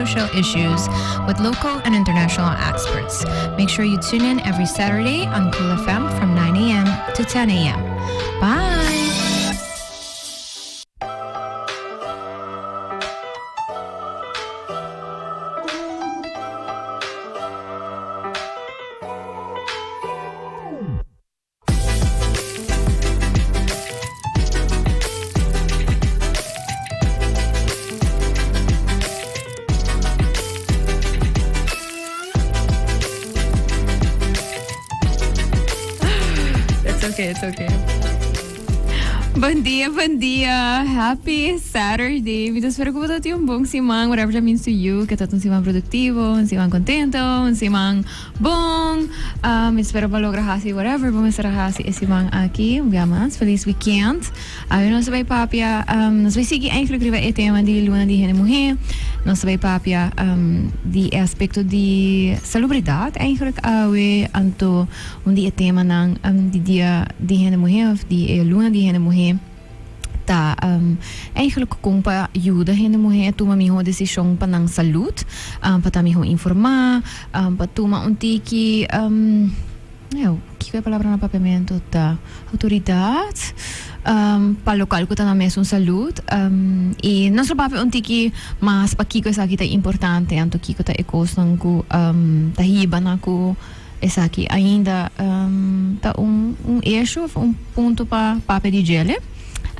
Social issues with local and international experts. Make sure you tune in every Saturday on Cool FM from 9 a.m. to 10 a.m. Bye! It's okay, it's okay. Bon dia, bon dia. Happy Saturday. Mi ta spera ku bo ta tin un bon siman, whatever that means to you. Ke ta un siman produktivo, un siman kontento, un siman Bon, mi spera bo logra hasi whatever bo mester a hasi e siman aki. Un bia mas, feliz weekend. Awe nos ta bay papia, nos bay sigui eigenlijk riba e tema di luna di hende muhe. Nos ta bay papia di e aspecto di salubridad eigenlijk awe. Anto un di e temanan di dia di hende muhe of di e luna di hende muhe. Ta eigenlijk kon pa yuda hende muhé tuma mihó desishon pa nan salud, pa ta mihó informá, pa tuma un tiki, kiko e palabra na papiamentu ta? Outoridat pa lokal ku ta nan mesun salud. I nos lo papia un tiki mas pakiko esaki ta importante, anto kiko ta e kosnan ku ta hiba na ku. Esaki ainda ta un un issue of un punto pa papia di djele.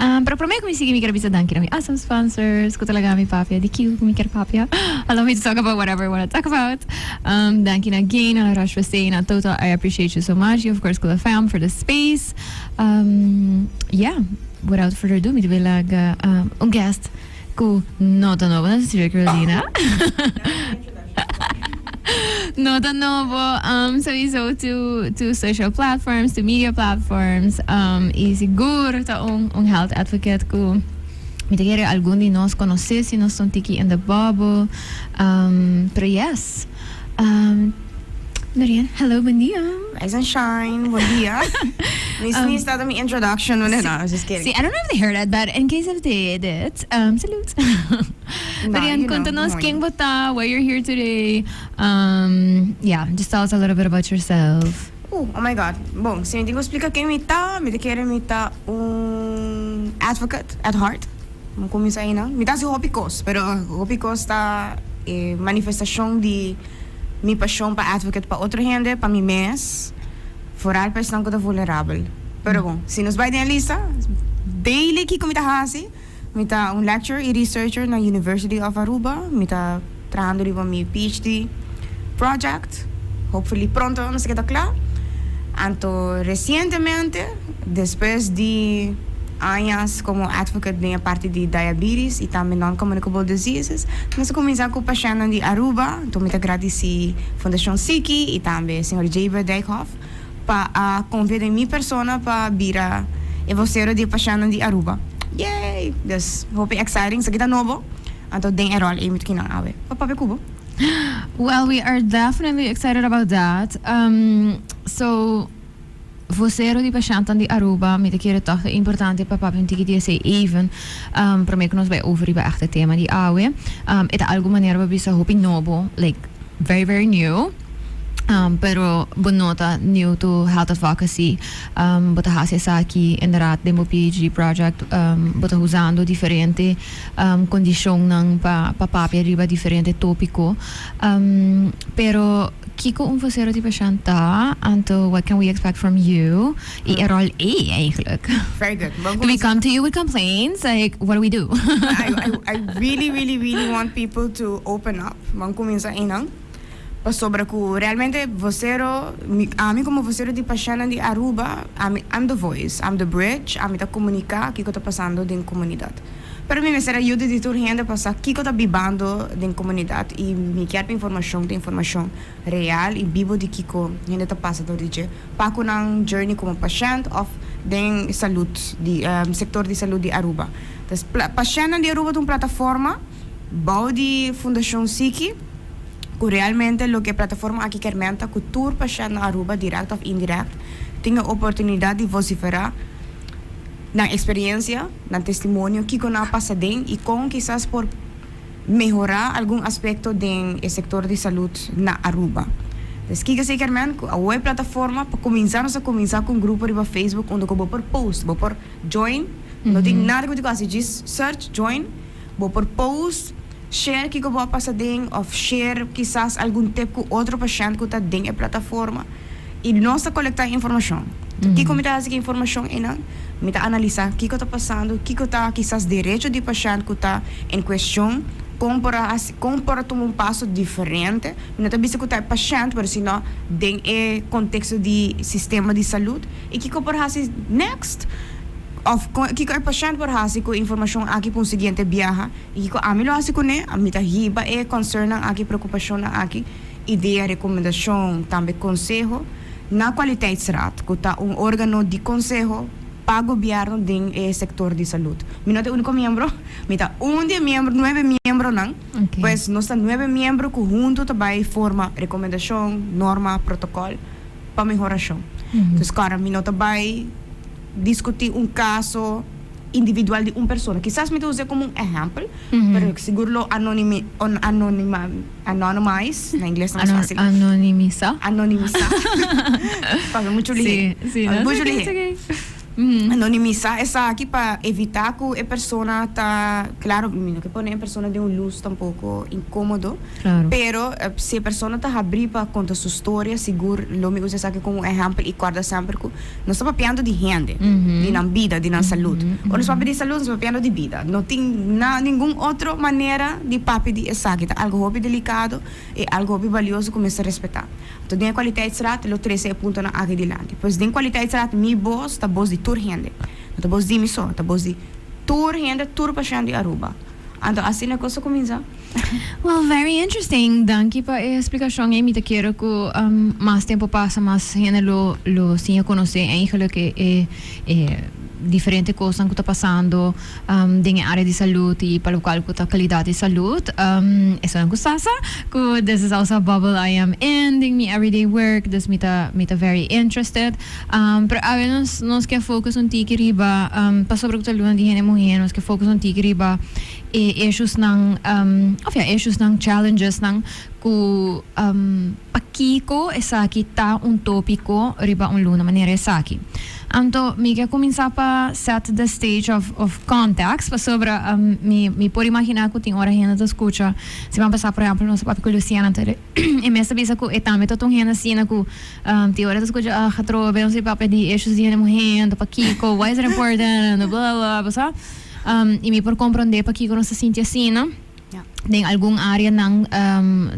Pero prome ku mi sigui mi kier bisa danki na mi awesome sponsors ku ta laga mi papia di kiko ku mi kier papia. Allow me to talk about whatever I wanna talk about. Danki na Gain, na La Roche-Posay, na Total, I appreciate you so much y of course Kula Fam for the space. Yeah, without further ado mi ta bay laga un guest ku no ta nobo na studio Carolina. No ta nobo um, sowieso to, to social platforms, to media platforms. Um, y sigur ta un, un health advocate ku mi ta kere algun di nos conoce si nos ta un tiki in the bubble. Um, pero yes. Um, Marianne, hello, bon dia. Rise and shine, bon dia. Mi sneeze ta mi introduction, no, no, I was just kidding. Sí, I don't know if they heard it, but in case if they did, um, salute. Marianne, konta nos ken bo ta, why you're here today. Um, yeah, just tell us a little bit about yourself. Oh my God. Bon, si mi tin ku splika ken mi ta, mi ta kere mi ta un advocate at heart. Mi kuminsá einan. Mi ta hasi hopi kos, pero hopi kos ta e manifestashon di mi pashon pa advocate pa otro hende, pa mi mes, foral pa esnan ku ta vulnerabel. Pero bon, si nos bai den e lista, daily kiko mi ta hasi, mi ta un lecturer i researcher na University of Aruba, mi ta trahando riba mi PhD project, hopefully pronto nos ta keda kla. Anto resientemente, despues di añas komo advocate den e parti di diabetes i tambe non-communicable diseases, nos a kuminsá ku pashèntnan di Aruba. Anto mi ta gradisí Fundashon Siki i tambe señor Jayber Dijkhoff pa a konfia den mi persona pa bira e vocero di e pashèntnan di Aruba. Yay! Dus hopi exciting, esaki ta nobo, anto den e ròl ei mi ta kinan awe pa papia ku bo. Well, we are definitely excited about that. So, vocero di pashèntnan di Aruba, mi ta kere tòg ta importante pa papia un tiki di esei even, promé ku nos bai over riba ègt e tema di awe. E ta algu manera bo bisa hopi nobo, like very very new, pero bo no ta new to health advocacy. Bo ta hasi esaki inderdaad den bo PhD project, bo ta usando diferente kondishonnan pa pa papia riba diferente tópiko. Pero kiko un vocero di pashènt ta? Anto what can we expect from you? I e ròl ei eigenlijk. Very good. Do we come to you with complaints? Like what do we do? I I really really really want people to open up. Ban kuminsá einan. Pasobra ku realmente vocero, mi ami komo vocero di pashèntnan di Aruba, ami I'm the voice, I'm the bridge, ami ta komuniká kiko ta pasando den komunidat. Pero mi mester ayuda di tur hende pa sa kiko ta bibando den komunidat i mi kier pa informashon ta informashon real i bibo di kiko hende ta pasa dor di dje pa ku nan journey komo pashènt òf den salud di sektor di salud di Aruba. Entonces pashèntnan di Aruba ta un plataforma bou di Fundashon Siki ku realmente loke e plataforma aki kier menta ku tur pashènt na Aruba dirèkt òf indirèkt tin e oportunidat di vosiferá nan experiencia, nan testimonio, kico nan a pasa den y con kisas por mehora algun aspecto den e sector di salud na Aruba. Pues kiko esey kier men? Cu awo e plataforma pa cuminsa nos a cuminsa cu un grupo riba Facebook unda cu bo por post, bo por join, no tin nada cu tin cu haci djis search, join, bo por post, share kiko bo a pasa den of share kisas algun tip cu otro pashent cu ta den e plataforma y nos ta colecta informacion. Kiko mi ta haci cu e informacion eynan? Mi ta analisa kiko ta pasando, kiko ta kisas derecho di pashent cu ta en cuestion, con por a haci, con por a tuma un paso diferente. Mi no ta bisa cu ta e pashent, pero sino den e contexto di sistema di salud y kiko por haci next of kiko e pashent por haci cu e informacion aki pa un siguiente biaha y kiko ami lo haci cune. Mi ta hiba e concernnan aki, preocupacionnan aki, idea, recomendacion, tambe conseho na Kwaliteitsraad, cu ta un organo di conseho pa gobierno den e sector di salud. Mi no ta e unico miembro, mi ta un di e miembro, nuebe miembronan. Pues nos ta nuebe miembro cu hunto ta bay forma recomendacion, norma, protocol pa mehoracion. Entonces, claro, mi no ta bay discuti un caso individual di un persona. Kisas mi ta us'e como un ehempel, pero sigur lo anonimi, anonima, anonymize, na ingles ta mas facil. Anonimisa. Anonimisa. Papia mucho lihe. Si, si, Papia no, mucho it's okay, lihe. it's okay. Anonimisa esaki pa evita cu e persona ta, claro, mi no ke pone e persona den un luz tampoco incomodo, Claro. pero si e persona ta habri pa conta su storia, sigur lo mi usa esaki como un ehempel y corda semper cu Nos ta papiando di hende, di nan bida, di nan salud. Ora nos papia di salud, nos ta papiando di bida. No tin na ningun otro manera di papia di esaki. Ta algo hopi delicado y algo hopi balioso cu mester respeta. Anto den e Kwaliteitsraad lo trece e puntonan aki dilanti. Pues den Kwaliteitsraad mi bos ta bos di tur hende. No ta bos di mi so, ta bos di tur hende, tur pashent di Aruba. Anto asina e cos a cuminsa. Well, very interesting. Danki pa e explicacion ei. Mi ta kere cu mas tempo pasa, mas hende lo lo siña conoce eigenlijk e e e diferente cosnan cu ta pasando den e area di salud y pa locual cu ta calidad di salud. Esonan cu sa sa cu this is also a bubble I am in den mi everyday work, dus mi ta mi ta very interested. Pero awe nos nos ke focus un tiki riba pasobra cu ta luna di hende muhe, nos ke focus un tiki riba e issuesnan of ya issuesnan, challengesnan ku pakiko esaki ta un topiko riba un luna manera esaki. Anto mi ke kuminsá pa set the stage of of context pasobra mi mi por imaginá ku tin ora hende ta skucha siman pasá por ehèmpel nos a papia ku Luciana anto e mes ta bisa ku e tambe ta un hende asina ku tin ora ta skucha ah atrobe nos a papia di issues di hende muhé anto pakiko why is it important bla bla bla sa. I mi por komprondé pakiko nos ta sinti asina. Den algun áreanan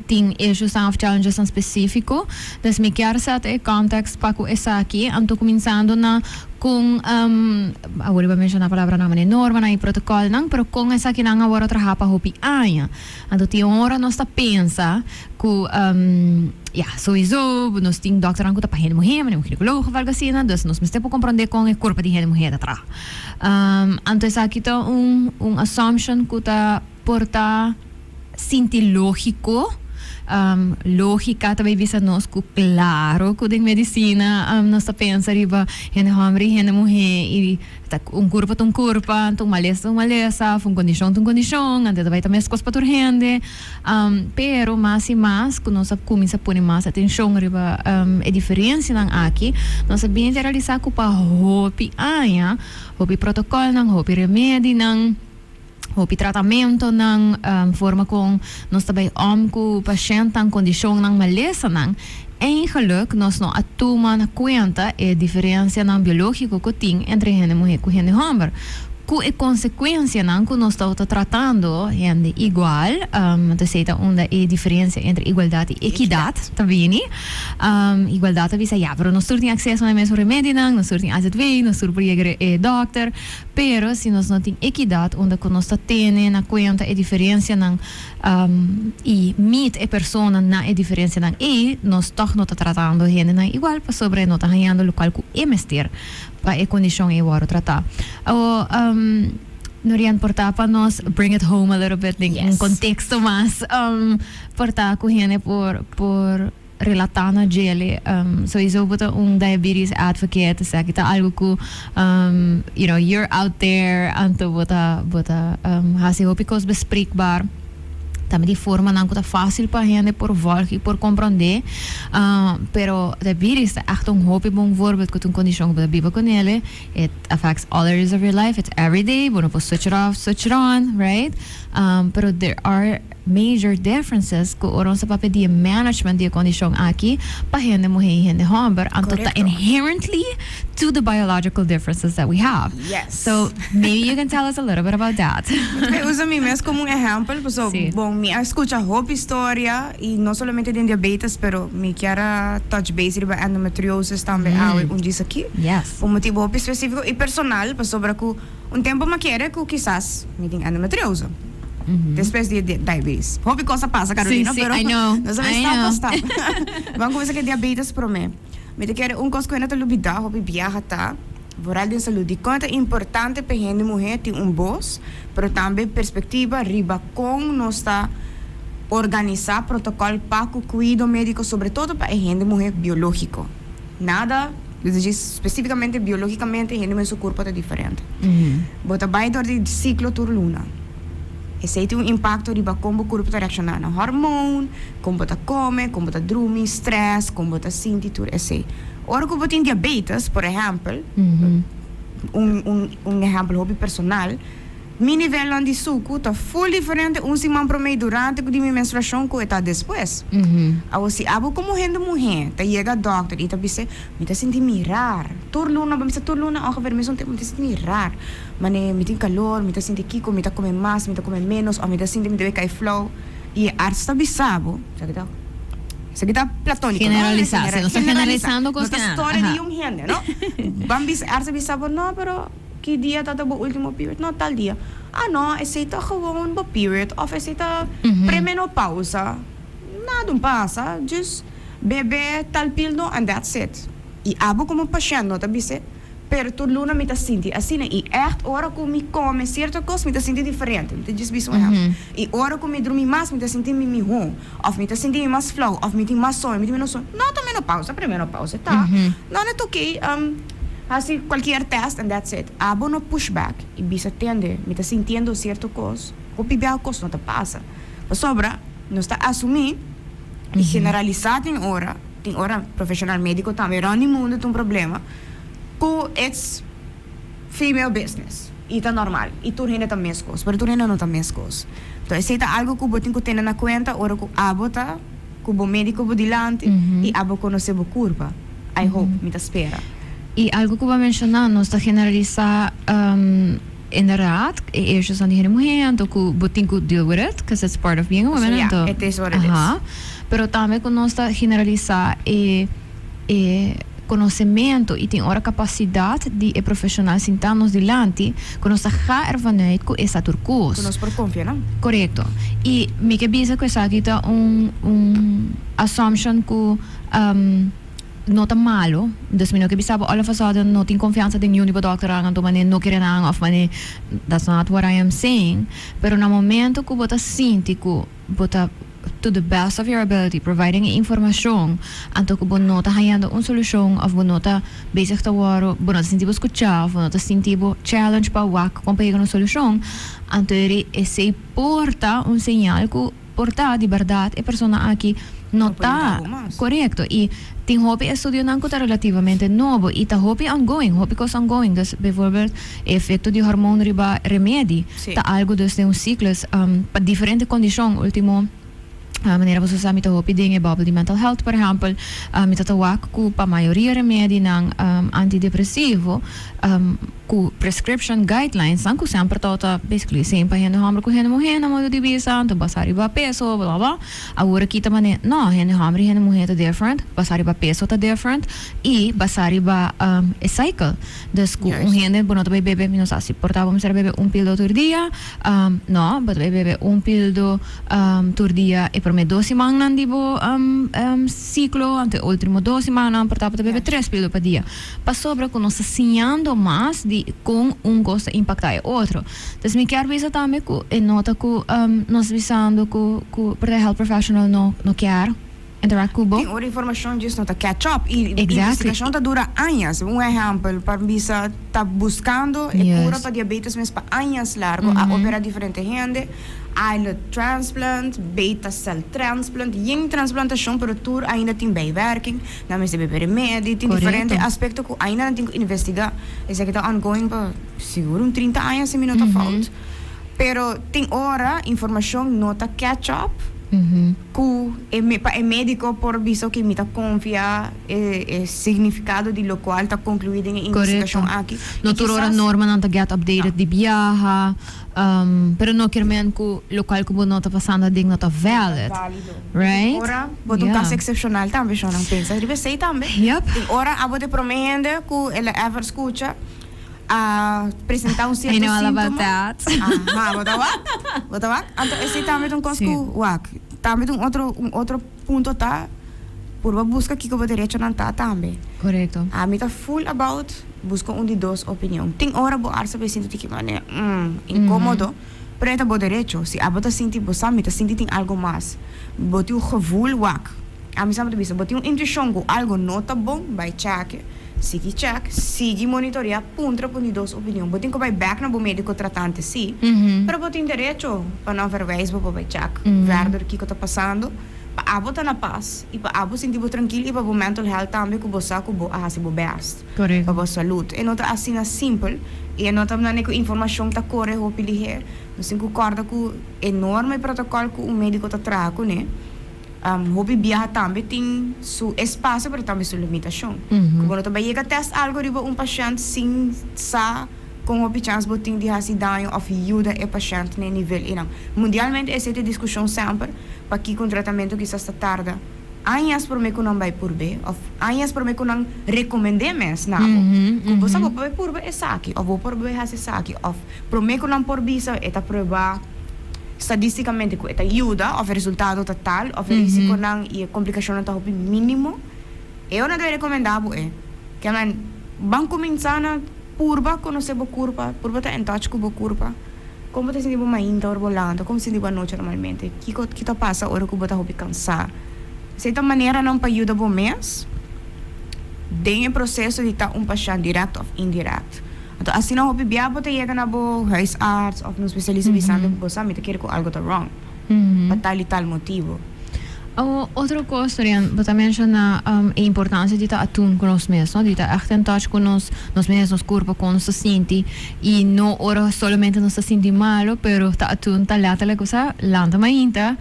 tin issuesnan òf challengesnan spesífiko. Dus mi kier sèt e kòntèks pa ku esaki. Anto kuminsando na kon, awor riba menshoná palabranan manera normanan i protokòlnan, pero kon esakinan a wòrdu traha pa hopi aña. Anto tin un ora nos ta pensa ku, ya, souiso nos tin dòkternan ku ta pa hende muhé, manera un ginekoloog òf algu asina, dus nos mester por komprondé kon e kurpa di hende muhé ta traha. Anto esaki ta un un assumption ku ta por ta sinti lógiko. Lógika ta bay bisa nos ku klaro ku den medisina nos ta pensa riba hende hòmber i hende muhé i ta un kurpa ta un kurpa, anto un malesa ta un malesa òf un kondishon ta un kondishon, anto ta bay ta meskos pa tur hende. Pero mas i mas ku nos a kuminsá pone mas atenshon riba e diferensianan aki, nos a bini ta realisá ku pa hopi aña, hopi protokòlnan, hopi remedinan, hopi tratamentonan, forma kon nos ta bai om ku pashèntnan, kondishonnan, malesanan, eigenlik nos no a tuma na kuenta e diferensianan biológiko ku tin entre hende muhé ku hende hòmber. Ku e konsekuensianan ku nos tabata tratando hende igual, ta esei ta unda e diferensia entre igualdat i ekidat ta bini. Igualdat ta bisa, ya, pero nos tur tin akseso na e mesun remedinan, nos tur tin AZW, nos tur por yega e dòkter, pero si nos no tin ekidat unda ku nos ta tene na kuenta e diferensianan i meet e persona na e diferensianan ei, nos tòg no ta tratando hendenan igual pasobra e no ta hañando lokual ku e mester. Pa e kondishon ei wòrdu tratá. Awor, Norian, por ta pa nos bring it home a little bit den un konteksto mas por ta ku hende por por relatá na djele. Souiso bo ta un diabetes advocate, esaki ta algu ku you know, you're out there, anto bo ta bo ta hasi hopi kos bespreekbaar. Tambe di formanan ku ta fásil pa hende por vòlg i por komprondé. Pero diabetes ta ègt un hopi bon voorbeeld ku ta un kondishon ku bo ta biba ku nele. It affects all areas of your life, it's every day, bo no por switch it off, switch it on, right? Pero there are major differences ku ora nos ta papia di e management di e kondishon aki pa hende muhé i hende hòmber, anto ta inherently to the biological differences that we have. Yes. So maybe you can tell us a little bit about that. Mi ta usa mi mes como un ehempel, paso Sí. bon mi a scucha hopi historia y no solamente den diabetes pero mi kier a touch base riba endometriosis tambe awe un djis aki. Yes. Pa un motibo hopi specifico y personal pasobra cu un tempo mi a kere cu kisas mi tin endometriosis. Despues di e diabetes. Hopi cos a pasa Carolina Sí, sí, pero I know, nos a bay I stap know. pa stap. Ban cuminsa cu e diabetes prome. Mi ta kere un kos ku hende ta lubidá hopi biaha ta, vooral den salud, dikon ta importante pa hende muhé tin un bos, pero tambe perspektiva riba kon nos ta organisá protokòl pa ku kuido médiko, sobretodo pa e hende muhé biológiko. Nada, es disi, spesífikamente biológikamente hende muhé su kurpo ta diferente. Bo ta bai dor di siklo tur luna. Esei tin un impakto riba kon bo kurpo ta reakshoná na hormoon, kon bo ta kome, kon bo ta drumi, strès, kon bo ta sinti, tur esei. Ora ku bo tin diabetes, por ehèmpel, un un un ehèmpel hopi personal, mi nivelnan di suku ta ful diferente un siman promé i durante di mi menstruashon ku e ta despues. Awor si abo komo hende muhé ta yega dòkter i ta bis'é, Mi ta sinti mi rar. Tur luna, bo bisa tur luna ongeveer mesun tempu mi ta sinti mi rar. Mane mi tin kalor, mi ta sinti kiko, mi ta kome mas, mi ta kome ménos òf mi ta sinti mi ta bay kai flou. I e arts ta bisa bo, esaki ta esaki ta platóniko, no? Generalisá, si, nos ta generalisando kos No ta ku storia di un hende, no? Ban bisa, e arts ta bisa bo, no, pero ki dia ta ta bo último period? No, tal dia. Ah, no, esei ta gewoon bo period òf esei ta premenopausa. Nada un pasa, just bebe tal pildo and that's it. I abo komo pashènt no ta bis'é, pero tur luna mi ta sinti asina i ègt ora ku mi kome sierto kos mi ta sinti diferente, mi ta djis bisa un ehèmpel, i ora ku mi drumi mas mi ta sinti mi mihó òf mi ta sinti mi mas flou òf mi tin mas soño, mi tin menos soño, no ta menopausa, premenopausa ta, no no ta oké, hasi kualkier tèst and that's it. Abo no push back i bisa tende mi ta sintiendo sierto kos, hopi biaha kos no ta pasa pasobra nos ta asumí i generalisá tin ora, tin ora profeshonal médiko tambe rònt di mundu ta un problema ku it's female business i ta normal i tur hende ta meskos, pero tur hende no ta meskos. Enton esei ta algu ku bo tin ku tene na kuenta ora ku abo ta ku bo médiko bo dilanti i abo konosé bo kurpa. I hope, mi ta spera. I algu ku bo a menshoná, nos ta generalisá Inderdaad, e issues nan di hende muhé, anto ku bo tin ku deal with it, cause it's part of being a woman, So, anto, yeah, it is what it is. aha, pero tambe ku nos ta generalisá e e konosementu i tin ora kapasidat di e profeshonal sintá nos dilanti, ku nos ta ga ervan uit ku e sa tur kos. Ku nos por konfia nan. Korekto. I mi ke bisa ku esaki ta un un assumption ku. No ta malo, dus mi no ke bisa bo all of a sudden no tin confiansa den niun di bo dokternan anto mane no kere nan of mane that's not what I am saying, pero na momento ku bo ta sinti ku bo ta to the best of your ability providing e informacion anto ku bo no ta hayando un solucion of bo no ta bezig ta wòrdu bo no ta sinti bo scucha of bo no ta sinti bo challenge pa wak kon pa yega na un solucion anto eri esey por ta un señal ku Por ta di berdad e persona aki no ta corecto y tin hopi estudionan cu ta relativamente nobo y ta hopi ongoing, hopi cos ongoing, dus bijvoorbeeld e efecto di hormoon riba remedi ta algo dus den un cyclus pa diferente condicion, ultimo manera boso sa mi ta hopi den e bubble di mental health por ehempel mi ta ta wak cu pa mayoria remedinan antidepresivo Ku prescription guidelines nan ku semper tabata basically same pa hende homber ku hende muhe na modo di bisa, anto basa riba peso bla bla. Awor aki ta mane no, hende homber i hende muhe ta different, basa riba peso ta different i basa riba e cycle. Dus ku un hende bo no ta bay bebe, mi no sa si por ta bo mester a bebe un pildo tur dia, no, bo ta bay bebe un pildo tur dia e prome dos simannan di bo ciclo, anto e ultimo dos simannan por ta bo ta bebe tres pildo pa dia. Pasobra ku nos ta siñando mas di kon un kos ta impaktá e otro. Entonces mi kier bisa tambe ku e nota ku nos bisando ku ku por ta health professional no no kier interact ku bo. Tin ora informashon djis no ta catch up i investigashon ta dura añas. Un ehèmpel pa bisa ta buskando e kura pa diabetes mes pa añas largo a opera diferente hende. Islet transplant, beta cell transplant, yen transplantacion pero tur ainda tin bijwerking, nan mester bebe remedi, tin diferente aspecto cu ainda nan tin cu investiga. Esaki ta ongoing pa sigur un 30 aña si mi no ta fout. Pero tin ora informacion no ta catch up cu e pa e medico por bisa oke mi ta confia e e significado di locual ta conclui den e investigacion aki. No tur ora normanan ta get updated di biaha. Pero no kier men cu locual cu bo no ta pasando aden no ta valid, right? Ora bo ta un caso excepcional tambe, shownan pensa riba esey tambe. Tin ora abo ta e prome hende cu el a ever scucha a presenta un cierto sintoma. I know all about that. Aha, bo ta wak? Bo ta wak? Anto esey tambe ta un cos cu wak. Tambe ta un otro, un otro punto ta purba busca kico bo derechonan ta tambe. Correcto. Ami ta full about busca un di dos opinion. Tin ora bo arsa bay sinti tiki manera mm incomodo, pero e ta bo derecho. Si abo ta sinti bo sa mi ta sinti tin algo mas. Bo tin un gevoel wak. Ami sa bo ta bisa bo tin un intuicion cu algo no ta bon, bay check. Sigui check, sigui monitorea, puntra pa un di dos opinion. Bo tin cu bay bek na bo medico tratante si, pero bo tin derecho pa nan verwijs bo pa bay check verder kico ta pasando. Pa abo ta na pas y pa abo sinti bo trankil y pa bo mental health tambe cu bo sa cu bo a haci bo best pa bo salud. E no ta asina simpel y e no ta manera cu informacion ta core hopi liher. Nos tin cu corda cu e norma y protocol cu un medico ta traha cune hopi biaha tambe tin su espacio pero tambe su limitacion. Cu bo no ta bay yega test algo riba un pashent sin sa con hopi chans bo tin di haci daño of yuda e pashent na e nivel eynan. Mundialmente esey ta e discusion semper. Pakiko un tratamentu kisas ta tarda añas promé ku nan bai purb'é òf añas promé ku nan rekomend'é mes na bo ku bo sa bo por bai purba esaki òf bo por bai hasi esaki òf promé ku nan por bisa e ta prueba stadistikamente ku e ta yuda òf e resultado ta tal òf e risikonan i e komplikashonnan ta hopi mínimo e nan ta bai rekomendá bo e. Kiamen ban kuminsá na purba konosé bo kurpa, purba ta en touch ku bo kurpa. Kon bo ta sinti bo mainta ora bo lanta? Kon bo sinti bo anochi normalmente? Kiko ki ta pasa ora ku bo ta hopi kansá? Esei ta maneranan pa yuda bo mes den e proseso di ta un pashènt dirèkt òf indirèkt. Anto asina hopi bia bo ta yega na bo huisarts òf na un spesialista bisando ku bo sa mi ta kere ku algu ta wrong pa tal i tal motibu. Otro kos, Dorian, bo ta menshoná e importansia di ta atún ku nos mes, no? Di ta ègt en touch ku nos, nos mes, nos kurpo, kon nos ta sinti. I no ora solamente nos ta sinti malu, pero ta atún ta lèterlik ku sa lanta mainta,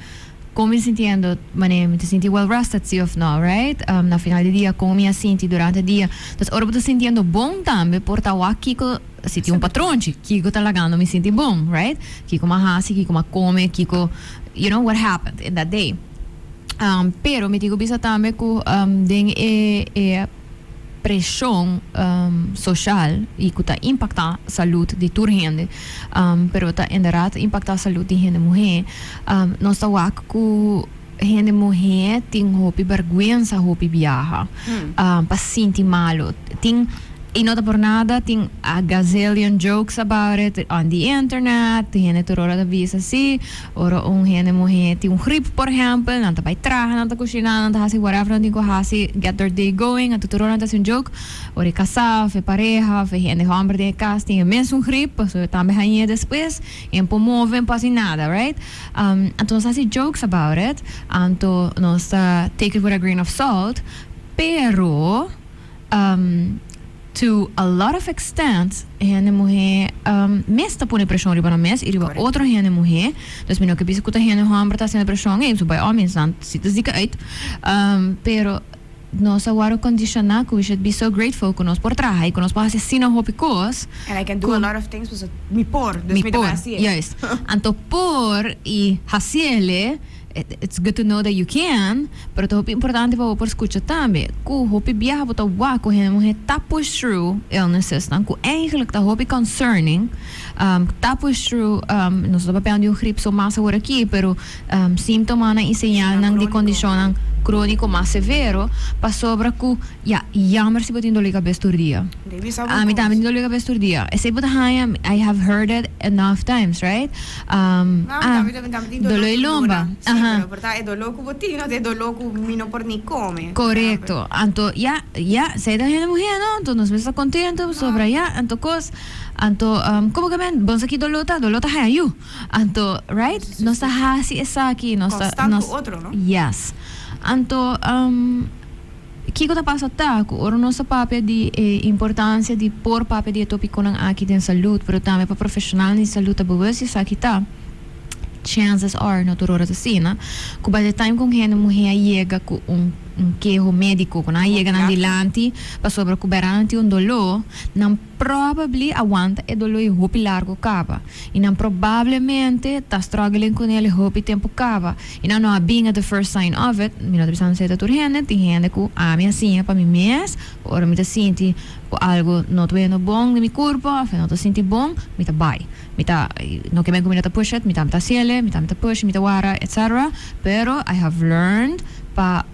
kon mi ta sintiendo, manera mi ta sinti well rested si òf no, right? Na final di dia kon mi a sinti durante dia. Entonces ora bo ta sintiendo bon tambe por ta wak kiko si tin un patronchi, kiko ta lagando mi sinti bon, right? Kiko mi a hasi, kiko mi a kome, kiko, you know, what happened in that day. Pero mi tin ku bisa tambe ku den e e preshon soshal i ku ta impaktá salud di tur hende, pero ta inderdat impaktá salud di hende muhé, nos ta wak ku hende muhé tin hopi bèrgwensa hopi biaha pa sinti malu. Tin, i no ta por nada, tin a gazillion jokes about it on the internet, hende tur ora ta bisa si, ora un hende muhé tin un grip por ehèmpel, nan ta bai traha, nan ta kushiná, nan ta hasi whatever nan tin ku hasi, get their day going, anto tur ora nan ta hasi un joke, ora e kasá òf e pareha òf e hende hòmber den e kas tin e mesun grip, pasobra e tambe hañ'é despues, e no por move, e no por hasi nada, right? Anto nos ta hasi jokes about it, anto nos ta take it with a grain of salt, pero to a lot of extent hende muhé mes ta pone preshon riba nan mes i riba otro hende muhé, dus mi no ke bisa ku ta hende hòmber ta hasiendo preshon, ey, by all means nan si ta zika uit, pero nos a wòrdu kondishoná ku we should be so grateful ku nos por traha i ku nos por hasi asina hopi kos. And I can do a lot of things pasobra mi por, dus mi ta bai hasié. Juist. Anto por i hasiele, it's good to know that you can, pero ta hopi importante pa bo por skucha tambe ku hopi biaha bo ta wak ku hende muhé ta push through illnesses-nan ku eigenlijk ta hopi concerning, ta push through, nos no ta papiando di un grip so mas awor aki, pero Síntomanan i señalnan di kondishonnan crónico mas severo, pasobra cu, ya, jammer si bo tin dolor di cabes tur dia. Debi sa bo Ami tambe cos. tin dolor di cabes tur dia. Esey bo ta haña, I have heard it enough times, right? Um, No, ah, mi tambe, mi tambe tin dolor dolor di tur lomba. luna. Sí, Aha. pero por ta e dolor cu bo tin no ta e dolor cu mi no por ni come. Corecto. Anto, ya, ya, esey ta hende muher, no? Anto nos mester ta contento pasobra ya, anto cos. Anto, um, como que men, bon sa ki dolor ta, dolor ta haña yu. Anto, right? Nos ta hasi esaki, nos ta, Constant nos, cu otro, no? Yes. Anto, um, kiko ta pasa ta cu ora nos ta papia di e importancia di por papia di e topiconan aki den salud, pero tambe pa profesionalnan di salud ta bewust di esaki ta, chances are, no tur ora ta asina, cu by the time cu un hende muhe a yega cu un un keho medico, cu nan a yega nan dilanti pasobra cu bera nan tin un dolor, nan probably a wanta e dolor y hopi largo caba. Y nan probablemente ta struggling cu nel hopi tempo caba. Y nan no a bin at the first sign of it, mi no ta bisa nan ta tur hende, tin hende cu ami a siña pa mi mes, cu ora mi ta sinti cu algo no ta bayendo bon den mi curpa of mi no ta sinti bon, mi ta bay. Mi ta, no ke men cu mi no ta push it, mi tambe ta haciele, mi tambe ta push, mi ta wara, etc. Pero I have learned pa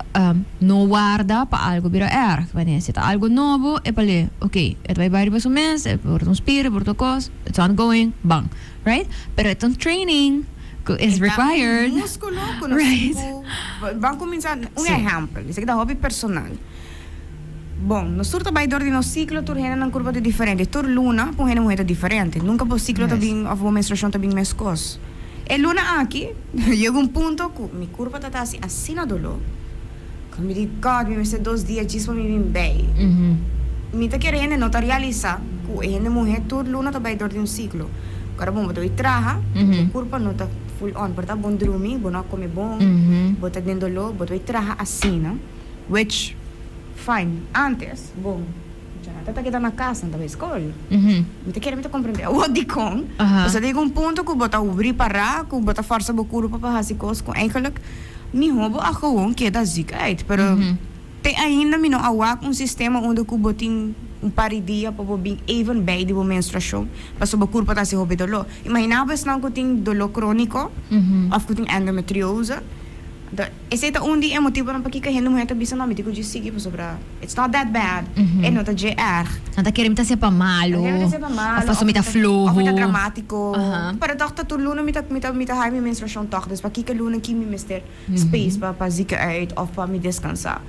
no warda pa algo bira erg. Wanneer si ta algo nobo, e pale, ok, e ta bay bay riba su mes, e por ta un spier, e por ta un cos, it's ongoing, bang. Right? Pero e ta un training cu is required. E ta un musculo cu nos tin cu ban cuminsa, un ehempel, esaki ta hopi personal. Bon, nos tur ta bai dor di nos siklo, tur hende nan kurpa ta diferente. Tur luna pa un hende muhé ta diferente. Nunka bo siklo ta bin òf bo menstruashon ta bin meskos. E luna aki yega un punto ku mi kurpa ta ta hasi asina doló ku mi di, God, mi mester dos dia djis pa mi bin bei. Mi ta kere hende no ta realisá ku e hende muhé tur luna ta bai dor di un siklo. Ora bon bo ta bai traha, bo kurpa no ta full on. Por ta bon drumi, bo no a kome bon, bo ta den doló, bo ta bai traha asina. Which, fine, antes, bon, Jonathan ta keda na cas, nan ta bay scol. Mi ta kere mi ta comprende awor dicon. Pasobra ta yega un punto cu bo ta ripará cu bo ta forsa bo curpa pa haci cos cu eigenlijk miho bo a gewoon keda ziek uit. Pero te ainda mi no a wak un sistema unda cu bo tin un par di dia pa bo bin even bij di bo menstruacion pasobra bo curpa ta haci hopi dolor. Imagina bo esnan cu tin dolor cronico of cu tin endometriose. Esei ta un di e motibonan pakiko hende muhé ta bisa no mi tin ku dje sigui pasobra it's not that bad, e no ta dje erg. Nan ta kere mi ta sepa malu, Nan ta kere mi ta sepa malu of pasobra mi ta floho. Of mi ta dramatiko. Pero tòg ta tur luna mi ta mi ta mi ta haña mi menstruashon tòg, dus pakiko luna aki mi mester space pa pa zika uit of pa mi deskansá.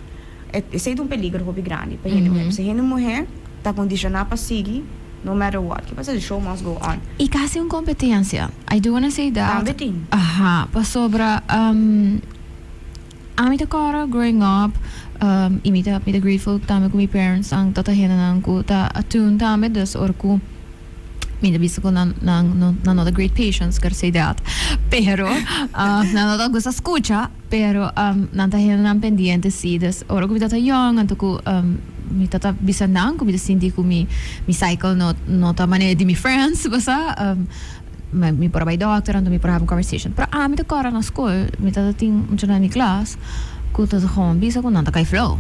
Esei ta un peligro hopi grandi pa hende muhé, pasobra hende muhé ta kondishoná pa sigui no matter what. Ke pasa? The show must go on. I kasi un kompetensia. I do wanna say that. Tambe tin. Aha, pasobra ami ta kòrda growing up i mi ta mi ta grateful tambe ku mi parents nan ta ta hendenan ku ta attuned tambe, dus ora ku mi ta bisa ku nan nan no nan no ta great patients, gotta say that, pero nan no ta gusta skucha. Pero nan ta hende nan pendiente si, dus ora ku mi tabata yong anto ku mi tabata bisa nan ku mi ta sinti ku mi mi cycle no no ta manera di mi friends bo sa mi por a bai dokter anto mi por a have un conversation pero ami ta kòrda na skol mi tabata tin muchanan den mi klas ku ta gewoon bisa ku nan ta kai flou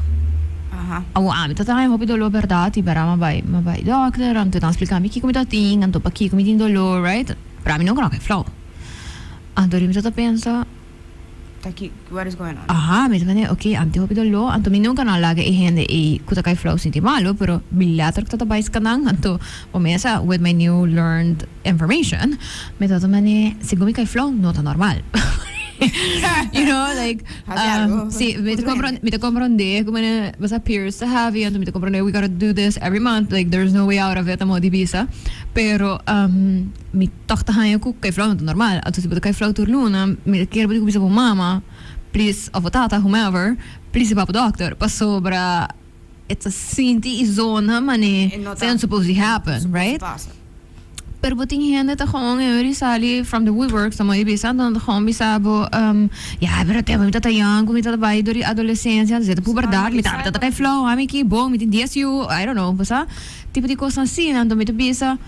awor ami ta haña hopi doló bèrdat i bèrdat mi a bai mi a bai dokter anto nan a splika mi kiko mi ta tin anto pakiko mi tin doló right pero ami nunka no a kai flou anto mi tabata pensa. Ta ki, what is going on? Aha, mi ta mende, ok, ami tin hopi doló, anto mi nunka no a laga e hende ei ku ta kai flou sinti malu, pero mi letterlijk ta ta bai skanan, anto bo mesa with my new learned information, mi ta ta mende, segun mi kai flou no ta normal. You know, like, Hasi algo. si, mi ta kompron, mi ta komprondé ku mene, bo sa periods ta heavy, anto mi ta komprondé we gotta do this every month, like there's no way out of it, amo di bisa, pero Mi tòg ta haña ku kai flou no ta normal. Anto si bo ta kai flou tur luna, mi ta kere bo di ku bisa bo mama, please, òf bo tata, whomever, please hiba bo dòkter, pasobra e ta sinti i zona manera esei no supposed di happen, right? Pero bo tin hende ta gewoon e ora sali from the woodworks, ta mooi di bisa, anto nan ta gewoon bisa bo, ya, pero tempu mi ta young, ku mi ta bai dor di adolesensia, anto ta puberdat, mi tambe ta kai flou, ami ki bon, mi tin dies yu, I don't know, bo sa, tipo di kosnan asina, anto mi ta bisa.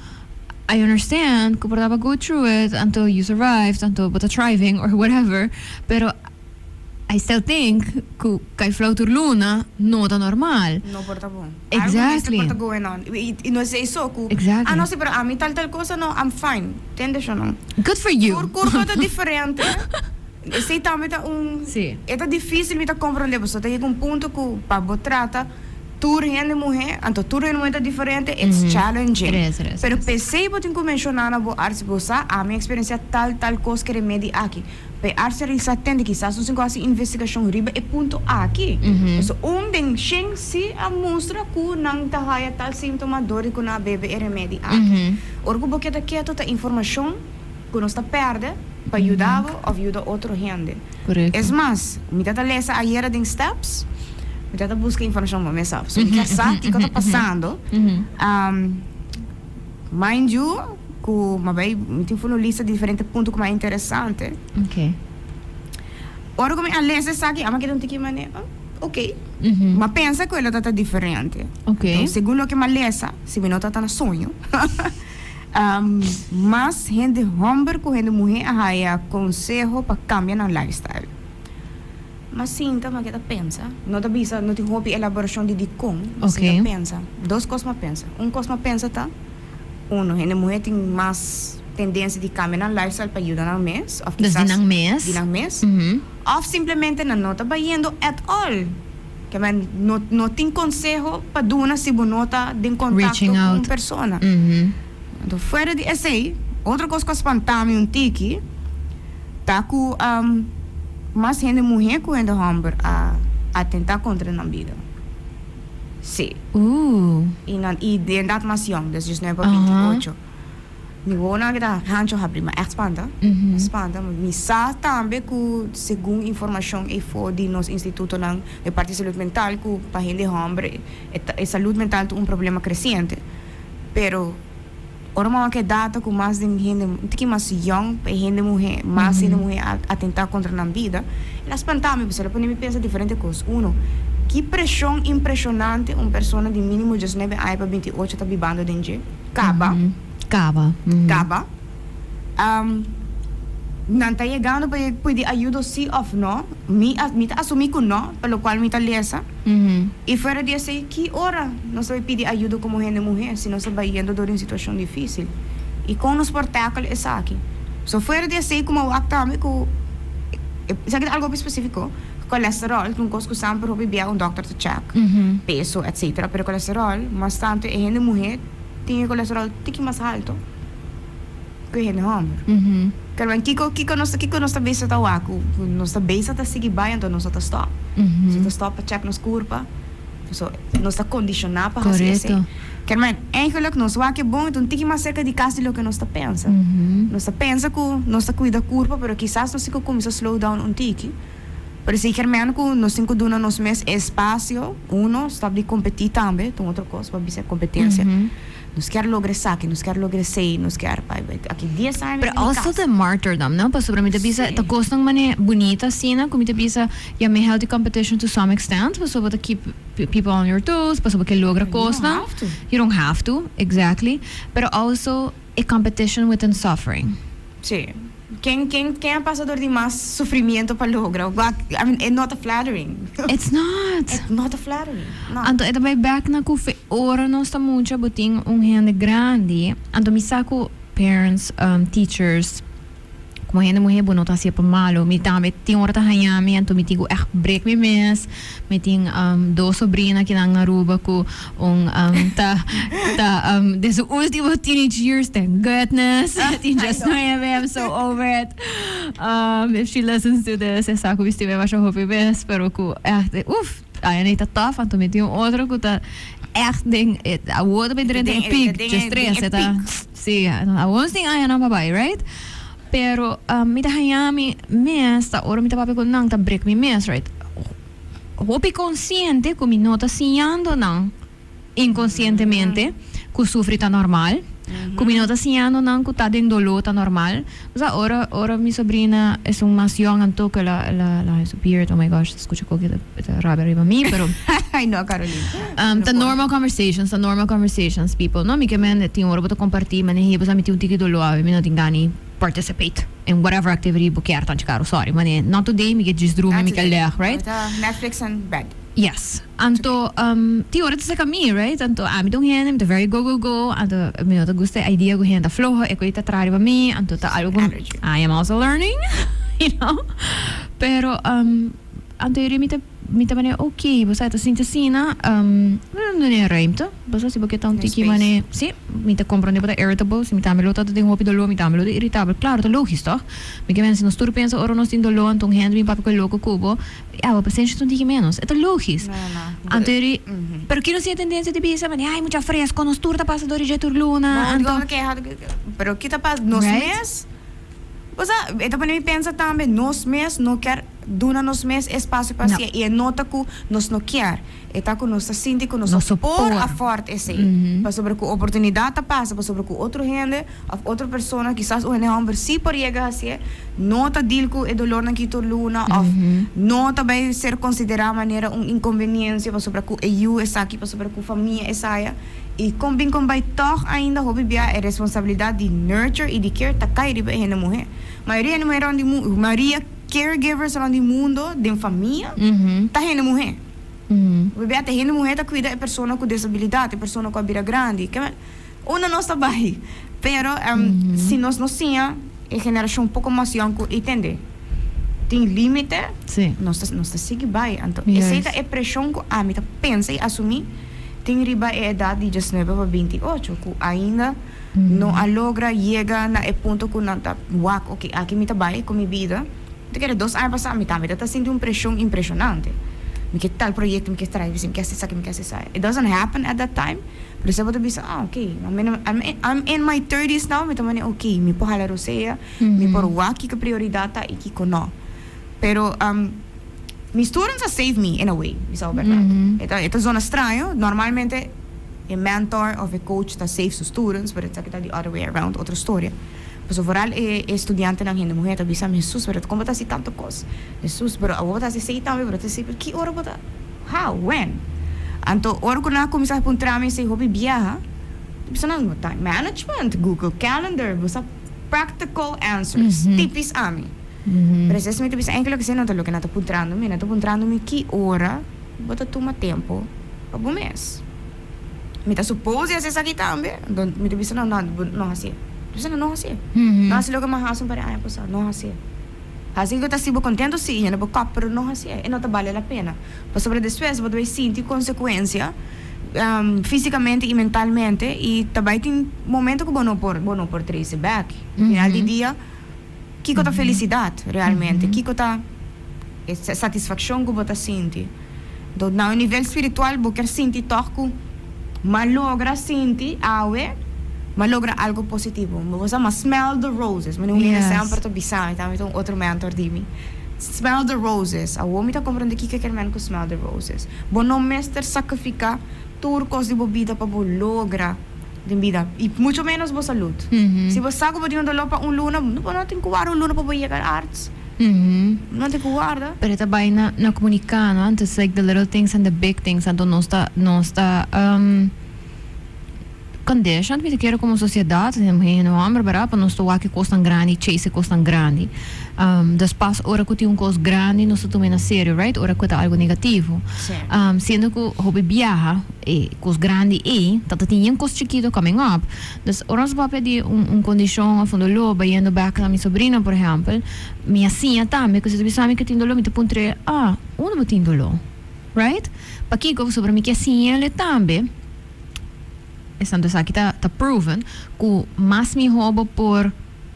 I understand ku por ta bo go through it anto you survived anto bo ta thriving or whatever pero I still think ku kai flou tur luna no ta normal. No por ta bon. Exactly. Algo mester por ta going on. I no esei so ku Exactly. ah no si pero ami tal tal cosa no I'm fine. Tende sho no. Good for you. Tur kurpa ta diferente. Esey tambe ta un Si. E ta dificil, mi ta comprende, pasobra ta yega un punto cu pa bo trata tur hende muhe, anto tur hende muhe ta diferente, it's challenging. Res, res, Pero res. P'esey bo tin cu menciona na bo arts, bo sa, ami a experiencia tal, tal cos cu remedi aki. Pa e arts realisa tende, kisas nos tin cu haci investigacion riba e punto aki. Pasobra un den shen si a mustra cu nan ta haya tal sintoma door di cu nan a bebe e remedi aki. Ora cu bo keda keto ta informacion cu nos ta perde pa yuda bo of yuda otro hende. Es mas, mi ta ta lesa ayera den Steps, mi ta ta busca informacion pa mesaf. So mi kier sa kico ta pasando. Mind you, cu mi a bay, mi tin fun un lista di diferente punto cu mas interesante. Ora cu mi a lesa esaki, a mi a keda un tiki manera, ok. Mi a pensa cu e lo ta ta diferente. Anto, segun loke mi a lesa, si mi no ta ta na soño, Mas hende homber ku hende muhé a haya konseho pa kambia nan lifestyle. Ma sinta ma keda pensa. No ta bisa, no tin hopi elaborashon di dikon, ma sinta pensa. Dos kos ma pensa. Un kos ma pensa ta, uno, hende muhé tin mas tendensia di kambia nan lifestyle pa yuda nan mes, òf Dus di kisas nan mes. di nan mes, òf simplemente nan no ta bayendo at all. Ke men no no tin konseho pa duna si bo no ta den kontakto Reaching ku un out. persona. Anto fuera di esei, otro kos ku a spanta mi un tiki ta ku mas hende muhé ku hende hòmber a atentá kontra nan bida. Sí. I nan i di edat mas yòn, des diesnuebe pa 28. Mi wowonan aki ta hancho habri, ma ègt spanta, spanta. Mi sa tambe ku segun informashon eyfo di nos institutonan di parti salud mental ku pa hende hòmber e salud mental ta un problema kresiente. Pero ora mi a wak e data ku mas den hende un tiki mas yòn pa e hende muhé, mas hende muhé a atentá kontra nan bida, el a spanta mi pasobra el a pone mi pensa diferente kos. Uno, ki preshon impreshonante un persona di mínimo diesnuebe aña pa 28 ta bibando den dje. Kaba. Kaba. Kaba. Nan ta yegando pa e pidi ayudo si of no? Mi a mi ta asumi ku no, pa lokual mi ta lesa. I fuera di esei, ki ora nos ta bai pidi ayudo komo hende muhé si nos ta bayendo dor di un situashon difísil? I kon nos por tackle esaki? So fuera di esei ku mi a wak tambe ku esaki ta algu hopi spesífiko, kolesteròl ta un kos ku semper hopi bia un dòkter ta chèk, peso etsetera, pero kolesteròl mas tantu e hende muhé tin e kolesteròl tiki mas halto ku e hende hòmber. Kermen kiko kiko nos kiko nos ta bisa ta wak ku nos ta bisa ta sigui bai anto nos no ta stòp. Nos no ta stòp pa chèk nos kurpa. So nos ta kondishoná pa hasi esei. Kermen eigenlijk nos wak e bon e ta un tiki mas serka di kas di loke nos ta pensa. Nos ta pensa ku nos ta kuida kurpa pero kisas nos tin ku kuminsá slow down un tiki. Pero esei kermen ku nos tin ku duna nos mes espasio, uno, stòp di kompetí tambe, ta un otro kos, bo a bisa kompetensia. Nos kier logra esaki, nos kier logra esei, nos kier bai bai aki dies aña mi Pero tin mi also kas. the martyrdom, no? Pasobra mi ta bisa, ta kosnan mane bunita asina ku mi ta bisa, ya mi healthy competition to some extent, pasobra bo ta keep people on your toes, pasobra bo ke logra You don't kosnan. have to. You don't have to, exactly. Pero also e competition within suffering. Sí. Ken ken ken a pasa dor di mas sufrimiento pa logra? Wak, I mean, e no ta flattering. It's not. E no ta flattering, no. Anto e ta bai bek na ku fe ora nos ta mucha bo tin un hende grandi, anto mi sa ku parents, teachers, komo hende muhé bo no ta hasié pa malo. Mi tambe tin ora ta haña mi, anto mi tin ku ègt brek mi mes. Mi tin dos sobrina kinan na Aruba ku un ta ta den su ultimo teenage years, thank goodness, tin just nueve, I'm so over it. If she listens to this, e sa ku mi stima e masha hopi mes, pero ku ègt uf, aña ta tough, anto mi tin un otro ku ta ègt den awor ta bai drenta e peak, just tres, e ta, si, awor nos tin añanan pa bai, right? Pero mi ta haña mi mes ta ora mi ta papia ku nan ta break mi mes, right? Hopi konsiente ku mi no ta siñando nan inkonsientemente ku sufri ta normal, ku mi no ta siñando nan ku ta den doló ta normal. Osea ora ora mi sobrina esun mas yòn anto ku el a el a el a haña su period, oh my gosh, ta skucha koke e ta rabia riba mi, pero Ay no, Carolina. Ta normal conversations, ta normal conversations people, no? Mi ke men tin ora bo ta comparti manera bo sa mi tin un tiki dolor awe mi no tin gana participate in whatever activity bo kier tanchi caro, sorry, manera not today mi ke djis drumi mi ke leg, right? Netflix and bed. Yes, anto tin ora ta saca mi, right? Anto ami ta un hende mi ta very go go go, anto mi no ta gusta e idea cu hende ta floho e cu ta traha riba mi, anto ta algo cu I am also learning. Pero anto yori mi ta mi ta manera ok, bo sa e ta sinti asina, mi ta duna e ruimte, bo sa si bo ke ta un tiki mane, si, mi ta comprende bo ta irritable, si mi tambe lo ta den hopi dolor mi tambe lo ta irritable, claro ta logis toch? Mi ke men si nos tur pensa ora nos tin dolor anto un hende bin papia ku e loko ku bo, ya bo pasenshi ta un tiki menos, e ta logis. Anto yori, pero ki nos tin e tendensia di bisa mane ay mucha fresco nos tur ta pasa dor di dje tur luna, anto. Pero ki ta pasa nos mes? Osea, e ta pone mi pensa tambe, nos mes no kier duna nos mes espacio pa hacié, y e no ta cu nos no kier, e ta cu nos ta sinti cu nos no por afford esey, pasobra cu oportunidad ta pasa, pasobra cu otro hende of otro persona, kisas un hende homber si por yega hacié, no ta deal cu e dolornan ki tur luna of no ta bay ser considera manera un inconveniencia pasobra cu e yu esaki, pasobra cu famia esaya. I kon bin kon bai tòg ainda hopi bia e responsabilidat di nurture i di care ta kai riba e hende muhé. Mayoria hende muhé rònt di mundu, mayoria caregivers rònt di mundo den famia ta hende muhé. Hopi bia ta hende muhé ta kuida e persona ku desabilidat, e persona ku a bira grandi. Ke unda nos ta bai? Pero si nos no siña e generashon poko mas yòn ku i tende tin límite, nos ta nos ta sigui bai. Anto esei ta e preshon ku ami ta pensa i asumí. Tin riba e edat di diesnuebe pa 28 ku ainda no a logra yega na e punto ku nan ta wak, ok, aki mi ta bai ku mi bida. Mi ta kere 2 aña pasá mi tambe ta sinti un preshon impreshonante. Mi ke tal proyekto, mi ke traha mi ke hasi esaki, mi ke hasi esaya. It doesn't happen at that time, pero esei bo ta bisa, ah, ok, I'm in my thirties now, mi ta manera, ok, mi por hala rosea, mi por wak kiko prioridat ta i kiko no. Pero mi students a save me in a way, mi sa bo berdad. E ta e ta zona straño, normalmente e mentor of e coach ta save su students, pero esaki ta the other way around, otro storia. Pasobra vooral e e studiantenan hende muher ta bisa mi, Jesus, pero con bo ta haci tanto cos? Jesus, pero awor bo ta haci esey tambe, pero ta esey, pero ki ora bo ta, how, when? Anto ora cu nan a cuminsa puntra mi esey hopi biaha, mi bisa nan, time management, Google Calendar, bo sa practical answers, tipis ami. Pero esei mi ta bisa enkel loke esei no ta loke nan ta puntrando mi. Nan ta puntrando mi ki ora bo ta tuma tempu pa bo mes. Mi ta suppose hasi esaki tambe, anto mi ta bisa nan, no, no hasié. Mi ta bisa nan, no hasié. No hasi loke mi a hasi un par di aña pasá, no hasié. Hasi ku ta hasi bo kontentu sí, yena bo kòp, pero no hasié. E no ta bale la pena. Pasobra despues bo ta bai sinti konsekuensia físikamente i mentalmente i ta bai tin momento ku bo no por, bo no por trese bèk. Final di dia. Kiko ta felisidat realmente? Kiko ta e satisfakshon ku bo ta sinti? Anto na un nivel spiritual bo kier sinti tòg ku m'a logra sinti awe, m'a logra algu positivo. Bo sa m'a smell the roses. Mi un hende semper ta bisa mi, tambe ta un otro mentor di mi, smell the roses. Awor mi ta komprende kiko e kier men ku smell the roses. Bo no mester sakrifiká tur kos di bo bida pa bo logra. Den bida y mucho menos bo salud. Si bo sa cu bo tin un dolor pa un luna, bo no tin cu warda un luna pa bo yega arts. No tin cu warda. Pero e ta bay na na comunica, no? Anto it's like the little things and the big things. Anto nos ta nos ta conditioned, mi ta kere como sociedad, muher hende homber, berdad, pa nos ta wak e cosnan grandi, chase e cosnan grandi. Dus pas ora cu tin un cos grandi nos ta tuma e na serio, right? Ora cu e ta algo negativo. Siendo cu hopi biaha. E kos grandi ei ta ta tin yen kos chikito coming up. Dus ora nos papia di un un kondishon of un doló bayendo bek na mi sobrino por ehèmpel, mi a siña tambe ku si ta bisa mi ku tin doló mi ta puntr'é, ah, unda bo tin doló? Right? Pakiko? Pasobra mi ke siñ'el tambe, esnan esaki ta ta proven, ku mas mihó bo por.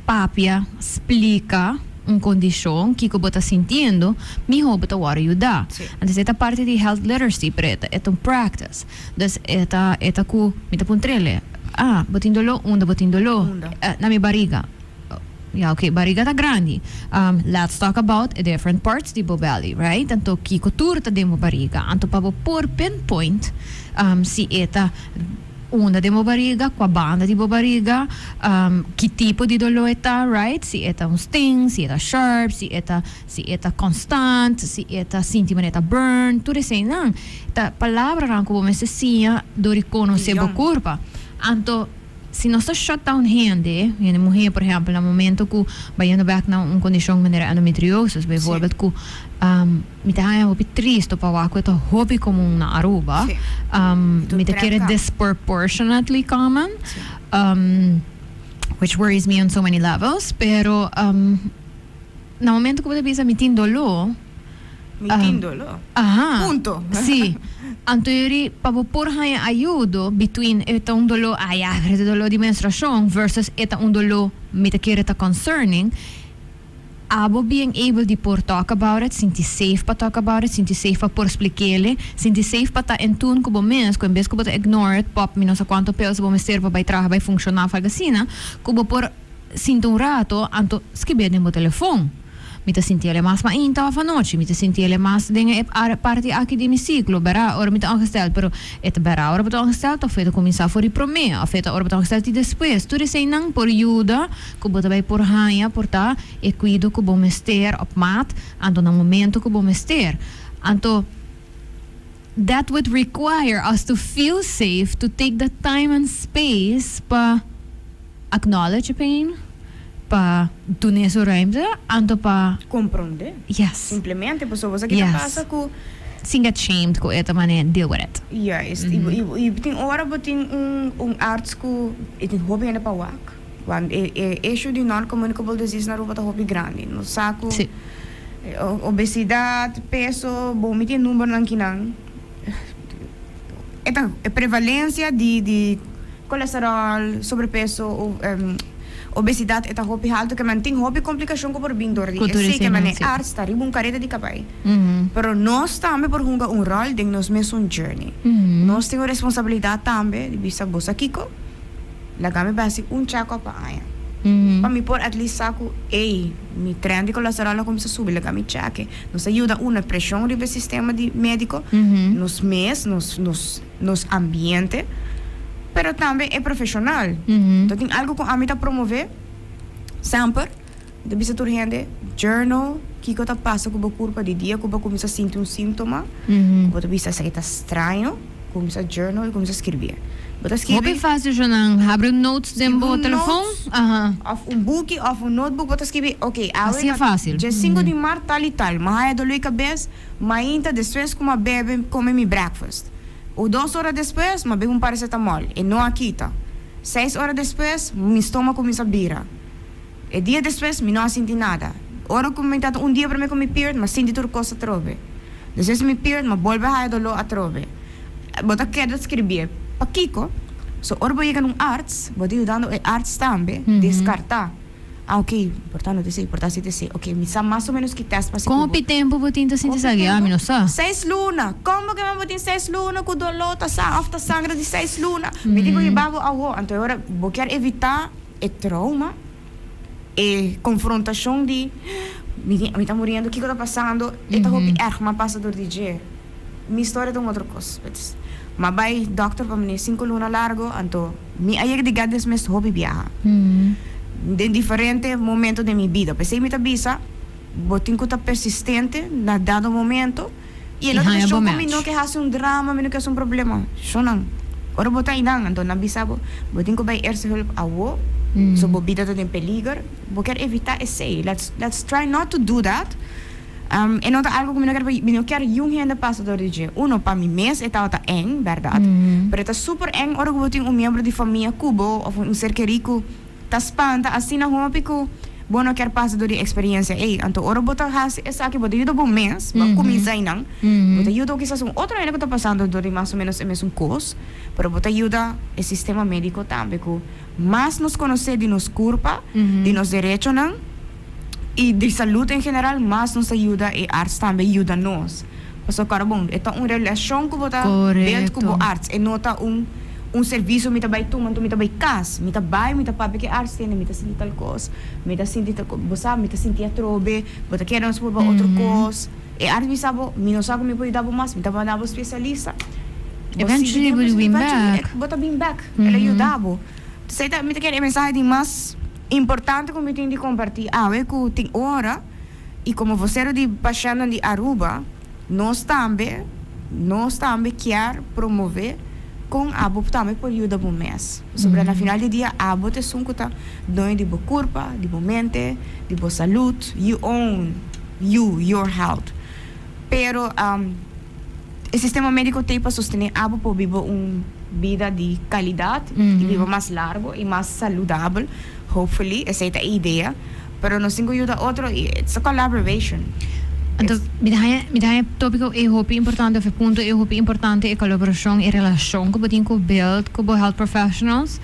Papia, splika un kondishon, kiko bo ta sintiendo, mihó bo ta wòrdu yuda. Entonces e ta parti di health literacy, pero e ta e ta un practice. Dus e ta e ta ku mi ta puntr'el, ah, bo tin doló? Unda bo tin doló? Na mi bariga. Ya oke, bariga ta grandi. Let's talk about e different parts di bo belly, right? Anto kiko tur ta den bo bariga? Anto pa bo por pinpoint si e ta. Unda den bo bariga, kua banda di bo bariga, ki tipo di doló e ta, right? Si e ta un sting, si e ta sharp, si e ta si e ta konstant, si e ta sinti manera e ta burn, tur eseinan ta palabranan ku bo mester siña dor di konosé bo kurpa. Anto si nos ta shut down hende, hende muhé por ehèmpel na momento ku bayendo bèk na un kondishon manera endometriosis bijvoorbeeld ku Mi ta haña hopi tristo pa wak ku e ta hopi komun na Aruba. Mi ta kere disproportionately common, which worries me on so many levels, pero. Na momento ku bo ta bisa mi tin doló. Mi tin doló. Aha. Punto. Sí. Anto yori pa bo por haña ayudo between e ta un doló, ah ya, pero e ta doló di menstruashon versus e ta un doló mi ta kere ta concerning, abo being able di por talk about it, sinti safe pa talk about it, sinti safe pa por splik'ele, sinti safe pa ta in tune ku bo mes, ku en bes ku bo ta ignore it, pop mi no sa kuantu pills bo mester pa bai traha, bai funshoná of algo asina, ku bo por. Sinta un rato, anto skib'é den bo telefon. Mi ta sinti el e mas mainta òf anochi. Mi ta sinti el e mas den e parti aki di mi siklo, bèrá, ora mi ta ongestèld. Pero e ta bèrá ora bo ta ongestèld òf e ta kuminsá for di promé òf e ta ora bo ta ongestèld i despues. Tur eseinan por yuda ku bo ta bai por haña por ta e kuido ku bo mester òp mat, anto na momento ku bo mester. Anto that would require us to feel safe to take the time and space pa. Acknowledge e pain, pa dun'é su ruimte, anto pa. Comprondé. Yes. Simplemente, pasobra bo sa ki ta pasa ku. Sin get shamed ku e ta manera deal with it. Juist. I tin ora bo tin un arts ku e tin hopi hende pa wak. Want e issue di non-communicable disease na Aruba ta hopi grandi. Nos sa ku obesidad, peso, bo mi tin e numbernan kinan. E ta e prevalencia di colesterol, sobrepeso, obesidad e ta hopi halto ke men tin hopi complicacion ku por bin dor di esey ke men e arts ta riba un careta di cabay. Pero nos tambe por hunga un rol den nos mesun journey. Nos tin un responsabilidad tambe di bisa bo sa kico? Laga mi basi un check up pa aña. Pa mi por at least sa ku ey mi trend di colesterol a cuminsa subi laga mi check. Nos a yuda una presion riba e sistema di medico, nos mes, nos nos nos ambiente, pero tambe e profesional. Enton tin algo cu ami ta promove semper, mi ta bisa tur hende, journal kico ta pasa cu bo curpa di dia cu bo cuminsa sinti un sintoma, cu bo ta bisa esaki ta straño. Cuminsa journal y cuminsa skirbi. Bo ta skirbi. Hopi facil Jonan, habri un notes den bo telefon. Aha. Of un buki of un notebook bo ta skirbi, ok, awe Así e facil. Dje sinku di mart tal y tal, mi haya dolor di cabes, mainta despues cu mi a bebe come mi breakfast. O dos ora despues mi a bebe un paracetamol, e no a kita. Seis ora despues mi stoma cuminsa bira. E dia despues mi no a sinti nada. Ora cu mi tata un dia prome cu mi period, mi a sinti tur cos atrobe. Despues di mi period, mi a bolbe haya dolor atrobe. Bo ta keda scribie. Pakico? So ora bo yega na un arts, bo ta yudando e arts tambe descarta. Ah ok, por ta no ta esey, por ta si ta esey. Ok, mi sa mas o menos ki test pa haci cu bo. Con hopi tempo bo tin ta sinti esaki? Ah, mi no sa. Seis luna. Con bo ke bo tin seis luna cu dolor ta sa of ta sangra di seis luna? Mi tin cu hiba bo awo. Anto e ora bo kier evita. E trauma, e confrontacion di mi ta muriendo, kico ta pasando, e ta hopi erg, m'a pasa door di dje. Mi storia ta un otro cos. M'a bay dokter pa mane cinco luna largo, anto mi a yega di get dismissed hopi biaha. Den diferente momento den mi bida. P'esey mi ta bisa, bo tin cu ta persistente na dado momento. I e no ta cuestion cu mi no ke haci un drama, mi no ke haci un problema. Shonan, ora bo ta einan, anto nan bisa bo, bo tin cu bay eerste hulp awo, so bo bida ta den peliger. Bo kier evita esey. Let's, let's try not to do that. E no ta algo cu mi no kier pa, mi no kier yun hende pasa door di dje. Uno, pa mi mes e tabata eng, berdad. Pero e ta super eng ora cu bo tin un miembro di famia cu bo, of un ser keri cu. Ta spanta asina hopi ku bo no kier pasa dor di eksperiencia ei. Anto ora bo ta hasi esaki bo ta yuda bo mes, bo a kuminsá einan, bo ta yuda kisas un otro hende ku ta pasando dor di mas o menos e mesun kos, pero bo ta yuda e sistema médiko tambe ku mas nos konosé di nos kurpa, di nos derechonan i di salud en general, mas nos ta yuda e arts tambe yuda nos. Pasobra kòrda bon, e ta un relashon ku bo ta build ku bo arts, e no ta un un servisio mi ta bai tuma anto mi ta bai kas. Mi ta bai, mi ta papia ku e arts tende, mi ta sinti tal kos, mi ta sinti tal kos, bo sa, mi ta sinti atrobe, bo ta kere nos purba otro kos. E arts bisa bo, mi no sa ku mi por yuda bo mas, mi ta manda bo spesialista. Bo sigui Eventually bo ta bin bèk. Bo ta bin bèk, el a yuda bo. Esei ta, mi ta kere e mensahe di mas importante ku mi tin di kompartí awe ku tin ora. Y como vocero di pashentnan di Aruba, nos tambe, nos tambe kier promove con abo tambe por yuda bo mes. Pasobra na final di dia abo ta esun cu ta doño di bo curpa, di bo mente, di bo salud, you own you, your health. Pero e sistema medico t'ey pa sostene abo por biba un bida di calidad y biba mas largo y mas saludabel, hopefully, esey ta e idea. Pero nos tin ku yuda otro i it's a collaboration. Anto mi ta haña mi ta haña e tópiko ei hopi importante òf e punto ei hopi importante, e kolaborashon, e relashon ku bo tin ku build ku bo health professionals.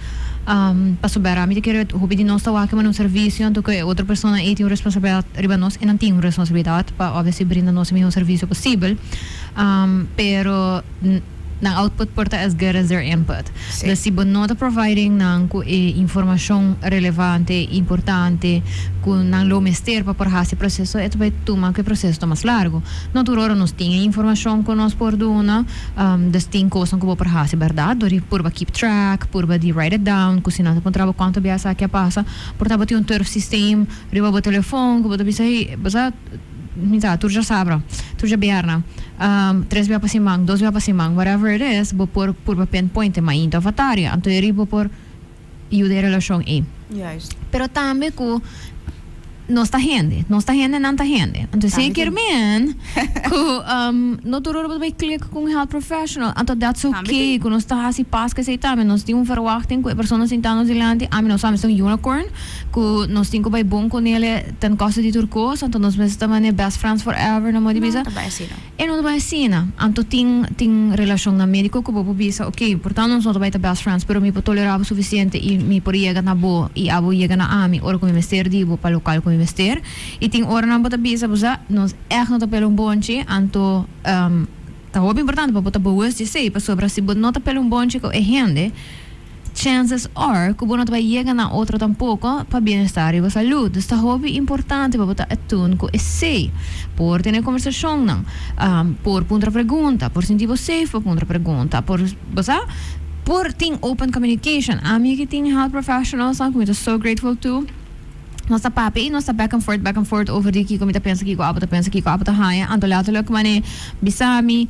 Pasobra mi ta kere hopi di nos ta wak manda un servisio anto ku e otro persona ei tin un responsabilidat riba nos i nan tin un responsabilidat pa obviously brinda nos e mihó servisio posibel. Pero nan output por ta as good as their input. Dus si bo no ta providing nan ku e informashon relevante, importante, ku nan lo mester pa por hasi e proseso, e ta bai tuma ku e proseso ta mas largu. No tur ora nos tin e informashon ku nos por duna, dus tin kosnan ku bo por hasi bèrdat, dor di purba keep track, purba di write it down, ku si nan ta puntra bo kuantu biaha esaki a pasa, por ta bo tin un turfsysteem riba bo telefon ku bo ta bisa, hey, bo sa. Mi ta, tur djasabra, tur djabièrnè, tres bia pa siman, dos bia pa siman, whatever it is, bo por purba pinpoint e mainta of atardi, anto e riba bo por yuda e relashon ei. Juist. Pero tambe ku nos ta hende, nos ta hende, nan ta hende. Anto esei kier men ku no tur ora bo ta bai klik ku un health professional, anto that's okay, ku nos ta hasi pas ku esei tambe, nos tin un verwachting ku e persona sinta nos dilanti, ami no sa, mi ta un unicorn, Ku nos tin ku bai bon ku nele ten koste di tur kos, anto nos mester ta manera best friends forever, no modi bisa. No ta bai asina. E no ta bai asina. Anto tin tin relashonnan médiko ku bo por bisa, ok, por tanto nos no ta bai ta best friends, pero mi por tolerá bo sufisiente i mi por yega na bo i abo yega na ami ora ku mi mester di bo pa lokal ku mi mester. I tin oranan bo ta bisa, bo sa, nos ègt no ta pela un bonchi, anto ta hopi importante pa bo ta bewust di esei, pasobra si bo no ta pela un bonchi ku e hende, Chances are ku bo no ta bai yega na otro tampoko pa bienestar di bo salud. Dus ta hopi importante pa bo ta atun ku esei. Por tene kombersashonnan, por puntra pregunta, por sinti bo safe pa puntra pregunta, por, bo sa, por tin open communication. Ami ki tin health professionals nan ku mi ta so grateful to. Nos ta papia i nos ta back and forth, back and forth over di kiko mi ta pensa, kiko abo ta pensa, kiko abo ta haña. Anto letterlijk manera bisa mi,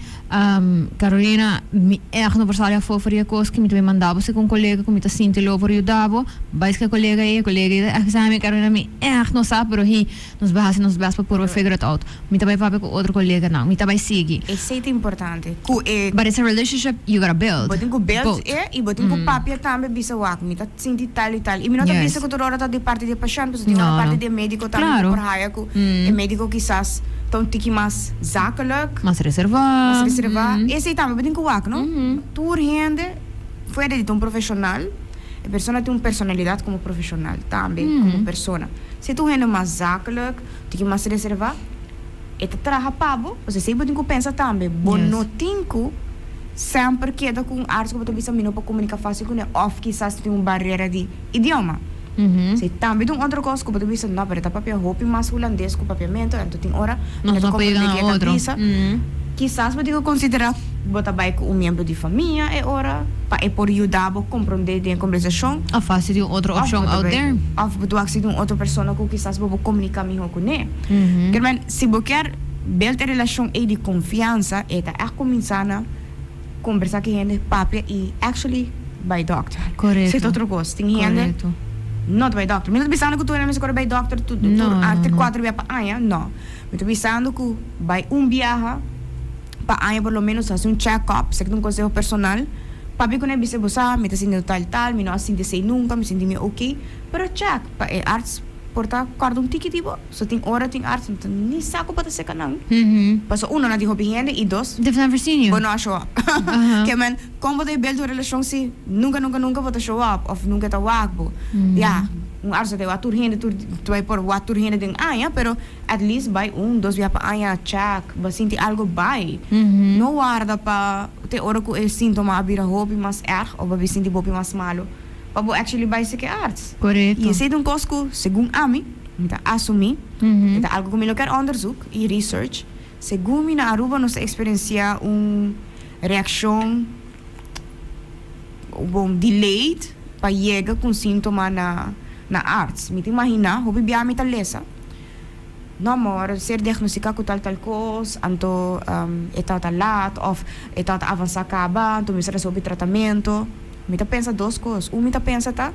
Carolina, mi ègt no por sali afó for di e kos ku mi ta bin manda bo segun un kolega ku mi ta sinti lo por yuda bo. Bai ska e kolega ei, e kolega ei ta ègt bisa mi, Carolina, mi ègt no sa, pero hi, nos bai hasi nos bèst pa purba figure it out. Mi ta bai papia ku otro koleganan, mi ta bai sigui. Esei ta importante, ku e. But it's a relationship you gotta build. Bo tin ku build e i bo tin ku papia tambe bisa wak mi ta sinti tal i tal. I mi no ta bisa ku tur ora ta di parti di e pashènt pasobra tin ora parti di e médiko tambe ku por haya ku e médiko kisas ta un tiki mas zakelijk. Mas reservá. Mas reservá. Esei tambe bo tin ku wak no. Tur hende fuera di ta un profeshonal e persona tin un personalidat komo profeshonal tambe komo persona. Si ta un hende mas zakelijk. Tin mas reservá, e ta traha pa bo, pasobra esei bo tin ku pensa tambe. Bo no tin ku semper keda ku un arts ku bo ta bisa mi no por komuniká fásil kuné òf kisas tin un barera di idioma. Esei tambe ta un otro kos ku bo ta bisa, no, pero e ta papia hopi mas hulandes ku papiamentu, anto tin ora mi no ta komprendé ke e ta bisa. Kisas bo tin ku konsiderá bo ta bai ku un miembro di famia e ora pa e por yuda bo komprondé den e kombersashon. Òf hasi di un otro opshon out there. Òf bo ta wak si di un otro persona ku kisas bo por komuniká mihó kuné. Kermen, si bo kier build e relashon ei di konfiansa, e ta ègt kuminsá na kombersá ku e hende, papia i actually bai dòkter. Korekto. Esei ta otro kos. Tin hende no ta bai dòkter. Mi no ta bisando ku tur hende mester kore bai dòkter tur kuater bia pa aña, no. Mi ta bisando ku bai un biaha pa aña por lo menos hasi un check up, esaki ta un conseho personal, papia ku nan a bisa bo sa mi ta sintiendo tal tal, mi no a sinti esei nunca, mi sinti mi ok, pero check pa e arts por ta kòrda un tiki di bo, so tin ora tin arts no ta ni sa ku bo ta seka nan, pasobra uno nan tin hopi hende i dos They've never seen you. bo no a show up. Ke men kon bo ta build un relashon si nunca nunca nunca bo ta show up òf nunca e ta wak bo, ya un arts no ta wak tur hende tur por wak tur hende den aña pero. At least bai un, dos bia pa aña check, bo sinti algo bai. No warda pa te ora ku e sintoma a bira hopi mas erg of bo a sinti hopi mas malo pa bo actually bai seke arts. Korekto. I esei ta un kos ku segun ami, mi ta asumi, e ta algo ku mi lo kier onderzoek i research, segun mi na Aruba nos ta eksperensia un reakshon bon delayed pa yega ku un sintoma na na arts. Mi ta imagina, hopi bia mi ta lesa. No amor, ser diagnostica cu tal tal cos, anto e tabata laat of e tabata avansa caba, anto mester haci hopi tratamento. Mi ta pensa dos cos. Un mi ta pensa ta,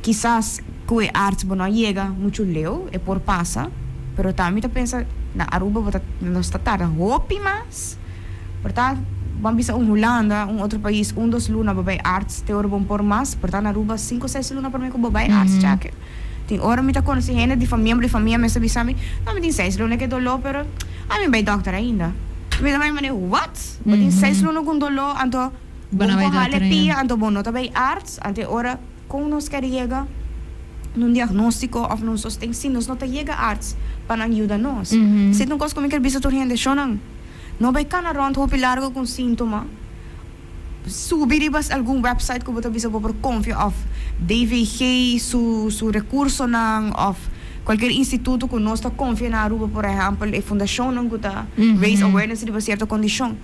kisas cu e arts bo no a yega mucho leu, e por pasa, pero tambe mi ta pensa na Aruba bo ta nos ta tarda hopi mas, por ta bo a bisa un Hulanda, un otro pais, un dos luna bo bay arts te ora bo por mas, por ta na Aruba cinco seis luna prome cu bo bay arts check. Tin ora mi ta konosé hende di famia, miembro di famia mester bisa mi, No, mi tin seis luna ku e doló, pero ami bai dòkter ainda. Mi ta bai manera, What? Bo tin seis luna ku un doló, anto bo no por hala e pia, anto bo no ta bai arts? Anto e ora kon nos ker yega na un diagnóstiko òf na un sosten si nos no ta yega arts pa nan yuda nos? Esei ta un kos ku mi ker bisa tur hende, Shonnan, no bai kana rònt hopi largu ku un síntoma. Subi riba algun website ku bo ta bisa bo por konfia òf DVG su su rekursonan òf kualkier instituto ku nos ta konfia na Aruba por ehèmpel e fundashonnan ku ta raise awareness riba sierto kondishon.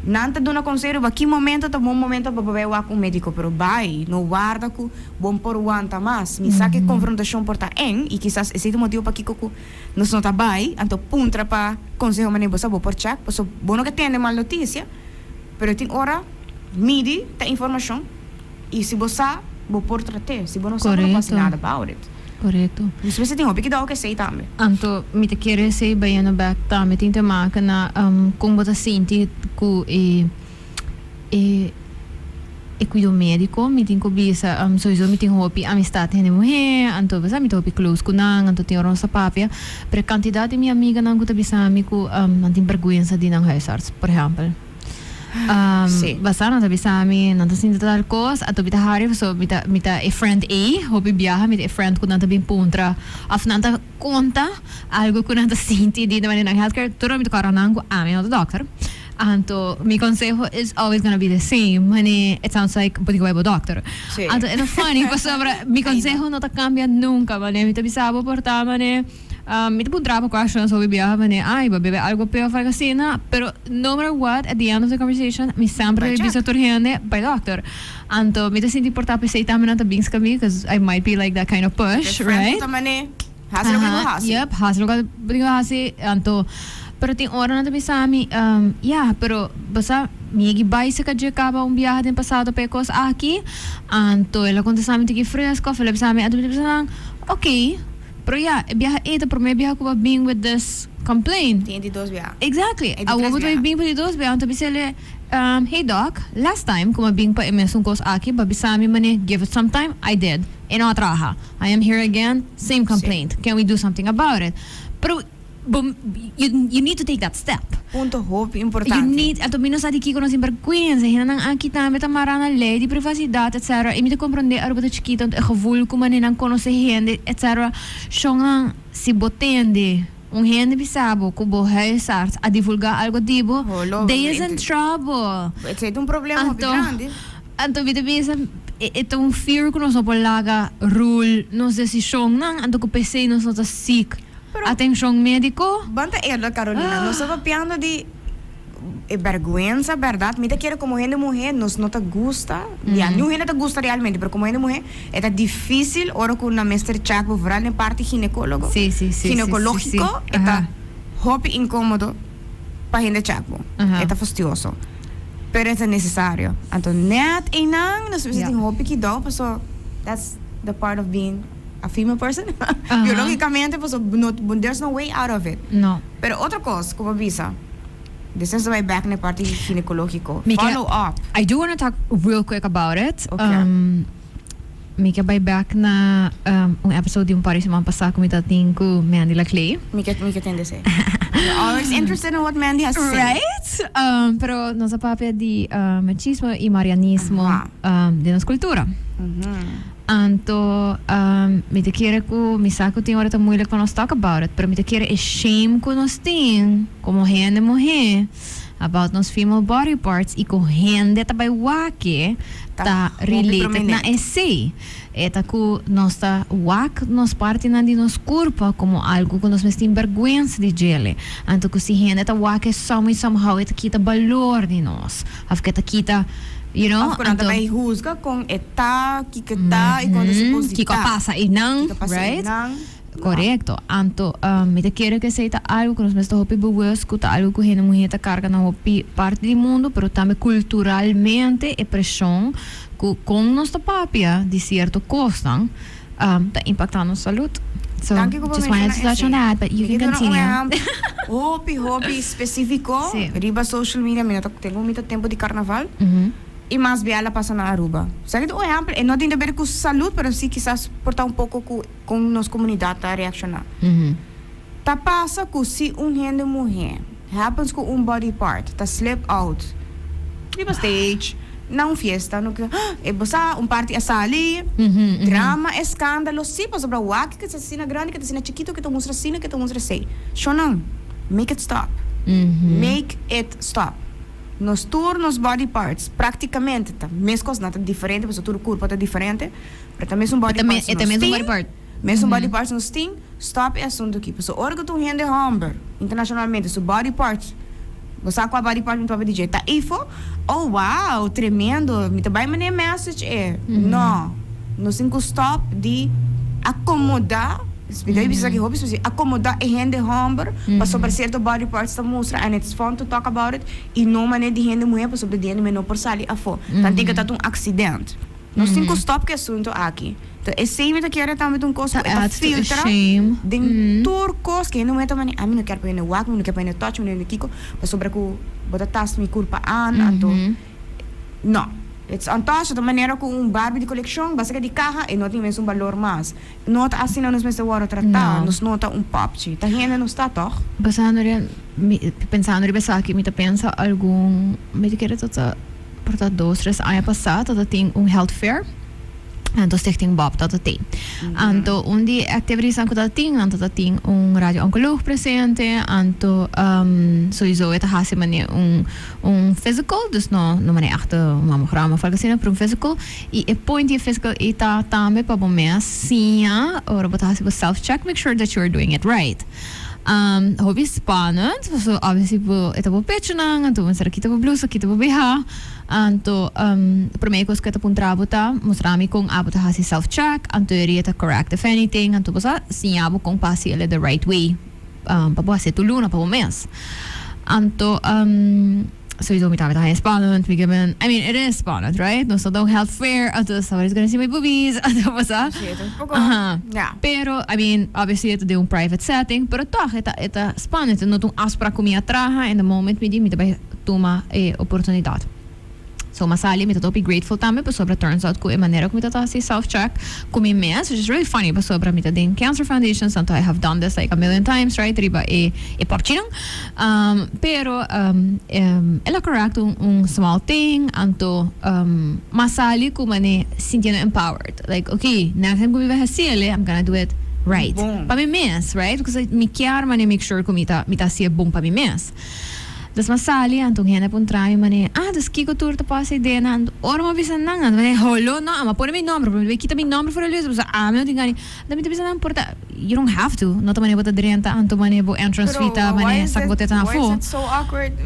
Nan ta duna konseho riba ki momento ta bon momento pa bo bai wak un mediko pero bai no warda ku bo por wanta mas. Mi sa ku e konfrontashon por ta eng i kisas esei ta motibu pakiko ku nos no ta bai anto puntra pa konseho manera bo sa bo por chèk pasobra bo no ke tende mal notisia. Pero tin ora midi ta informacion y si bo sa bo por trat'é, si bo no sa bo no por haci nada about it. Corecto. Nos mester tin hopi kidao cu esey tambe. Anto mi ta kere esey bayendo bek tambe tin te maka na con bo ta sinti cu e e e cuido medico. Mi tin cu bisa sowiso mi tin hopi amistad hende muhe anto bo sa mi ta hopi close cu nan anto tin ora nos ta papia pero e cantidad di mi amiganan cu ta bisa mi cu nan tin berguensa di nan huisarts por ehempel. Sí. Basta nan ta bisa mi nan ta sinti tal cos anto mi ta hari pasobra mi ta mi ta e friend ey hopi biaha mi ta e friend cu nan ta bin puntra of nan ta conta algo cu nan ta sinti di manera nan healthcare tur mi ta cora nan cu ami no ta doctor anto mi conseho is always gonna be the same mane it sounds like bo tin cu bay bo doctor Sí. anto e ta funny pasobra mi conseho no ta cambia nunca mane mi ta bisa bo por ta mane. Mi ta puntra bo questions hopi biaha manera ay bo a bebe algo p'e of algo asina, pero no matter what at the end of the conversation mi semper ta bisa tur hende bai doctor. Anto mi ta sinti por ta p'esey tambe nan ta bin ska mi cause I might be like that kind of push, right? Bo ta mane hasi loke bo hasi. Yep, hasi loke bo tin ku hasi. Anto pero tin ora nan ta bisa mi ya pero bo sa mi yegi bai seka dje kaba un biaha den pasado pa e kos aki, anto el a kontesta mi tiki fresco of el a bisa mi anto mi ta bisa nan ok. Pero ya, e biaha ei ta promé biaha ku bo a bin with this complaint. Tin e di dos biaha. Exactly. E di Awor tres bo ta biaha. bin pa di dos biaha, anto bisa el'e, Hey doc, last time ku mi a bin pa e mesun kos aki, bo a bisa mi manera give it some time, I did. E no a traha. I am here again, same complaint. Can we do something about it? Pero bo, you, you need to take that step. Punto hopi importante. You need, anto mi no sa di kiko nos tin bergwensa. Hendenan aki tambe ta mará na lei di privasidat etc. I mi ta komprondé Aruba ta chikito anto e gevoel ku manera nan konosé hende etc. Shonnan si bo tende un hende bisa bo ku bo huisarts a divulgá algo di bo, Holo, they is in trouble. Esei ta un problema hopi Anto, grandi. anto mi ta bisa e ta un fear ku nos no por laga rule nos desishonnan anto ku p'esei nos no ta seek Pero, Atencion medico. Ban ta erda Carolina, nos ta papiando di e berguensa berdad, mi ta kere como hende muhe nos no ta gusta, ya niun hende ta gusta realmente, pero como hende muhe e ta dificil ora cu nan mester check bo vooral den parti ginecologo, ginecologico e ta hopi incomodo pa hende check bo, e ta fastioso, pero e ta necesario, anto net eynan nos mester tin hopi kidao paso that's the part of being. A female person biologicamente pasobra no there's no way out of it. No. Pero otro cos cu bo bisa, this is bai back na e parti ginecologico, Mi ke follow up. I do wanna talk real quick about it. Okay. Mi ke bai back na un episode di un par di siman pasa cu mi ta tin cu Mandy Laclay. Mi ke mi ke tende esey. I'm always interested in what Mandy has to say. Right? Pero nos a papia di machismo y marianismo den nos cultura. Anto mi ta kere ku mi sa ku tin ora ta moeilijk pa nos talk about it, pero mi ta kere e shame ku nos tin komo hende muhé about nos female body parts i ku hende ta bai wak e ta related na esei. E ta ku nos ta wak nos partinan di nos kurpa komo algu ku nos mes tin bèrgwensa di djele. Anto ku si hende ta wak e some way somehow e ta kita balor di nos òf ke ta kita you know. Òf ku nan ta bai husga kon e ta, kiko ta i kon ta supos di ta. Kiko a pasa einan, Kiko a pasa right? einan. Korekto. Anto, mi ta kere ku esei ta algu ku nos mester hopi bewust ku ta algu ku hende muhé ta karga na hopi parti di mundu, pero tambe kulturalmente e preshon ku kon nos ta papia di sierto kosnan ta impaktá nos salud. So, Danki ku bo just wanted menshona to touch on esei. that, but you Mi can ke duna un continue. ehèmpel hopi hopi spesífiko Sí. riba social media. Mi no ta tengo mita tempu di karnaval. Y mas bia el a pasa na Aruba. Esaki ta un ehempel, e no tin te ber cu salud, pero si kisas por ta un poco cu con nos comunidad ta reacciona. Ta pasa cu si un hende muhe happens cu un body part ta slip out riba stage, na un fiesta, no ke, e bo sa un parti a sali, drama, escandalo, si, pasobra wak ke ta asina grandi, ke ta asina chikito, ke ta mustra asina, ke ta mustra esey. Shonnan, make it stop. Make it stop. Nos tur nos body parts practicamente ta mescos, nan ta diferente pasobra tur curpa ta diferente, pero ta mesun body parts nos tin, mesun body parts nos tin, stop e asunto aki. Pasobra ora cu ta un hende homber internacionalmente su body parts, bo sa cua body part mi ta papia di dje, ta eyfo, oh wow, tremendo, mi ta bay manda e message e. No, nos tin cu stop di acomoda. Mi ta bisa esaki hopi spesial, acomoda e hende homber pasobra cierto body parts ta mustra and it's fun to talk about it y no manera di hende muher pasobra di hende muher no por sali afo. Tan tin cu ta un accident. Nos tin cu stop cu e asunto aki. Ta esey mi ta kere tambe ta un cos cu e ta filtra den tur cos cu hende muher ta mane, ami no kier pa hende wak, mi no kier pa hende touch, mi no kier kiko pasobra cu bo ta tast mi curpa aan anto no. It's untouched ta manera cu un Barbie di coleccion basa di caha e no tin mesun balor mas. No ta asina nos mester wòrdu tratá, nos no ta un pòpchi. Ta hende nos ta, tòg? Basando riba, mi, pensando riba esaki, mi ta pensa algun, mi ta kere ta por ta dos, tres aña pasá ta ta tin un health fair, anto Stichting Bob ta ta tin. Anto un di e activities-nan ku ta ta tin, nan ta ta tin un radio-oncoloog presente, anto soiso e ta hasi manera un un physical, dus no no manera echt un mammogram of algo asina, pero un physical. Y e point di e physical ei ta tambe pa bo mes siña ora bo ta haci bo self check, make sure that you are doing it right. Hopi spannend, pasobra obviously bo e ta bo pechonan, anto bo mester a kita bo blusa, kita bo BH, anto prome cos cu e ta puntra bo ta mustra mi con abo ta haci self check, anto e ria ta correct if anything, anto bo sa siña bo con pa haci el the right way. Pa bo hasi tu luna pa bo mes. Anto sowieso mi tabata haña spannend, mi kier I mean it is spannend right? Nos ta den un health fair anto somebody's gonna see my boobies anto bo sa. Sí, e ta un poko, ya. Pero I mean obviously e ta den un private setting pero tog e ta e ta spannend e no ta un afspraak ku mi a traha en the moment mi di mi ta bai tuma e oportunidat. So m'a sali, mi ta hopi grateful tambe pasobra turns out cu e manera cu mi ta ta haci self check cu mi mes, which is really funny pasobra mi ta den Cancer Foundation anto I have done this like a million times right riba e e popchinan pero el a correct un un small thing anto m'a sali cu mane sintiendo empowered like ok next time cu mi bai haci el I'm gonna do it right pa mi mes right because mi kier mane make sure cu mi ta mi ta haci'e bon pa mi mes. Dus m'a sali, anto un hende a puntra mi manera, ah, dus kiko tur ta pasa ei den? Anto ora m'a bisa nan, anto manera, holo, no, a m'a pone mi nomber, pero mi ta bay kita mi nomber for di lista, pasobra ami no tin gana di, anto mi ta bisa nan, por ta, you don't have to, no ta manera bo ta drenta, anto manera bo entrance fee ta manera sak bo teta afó,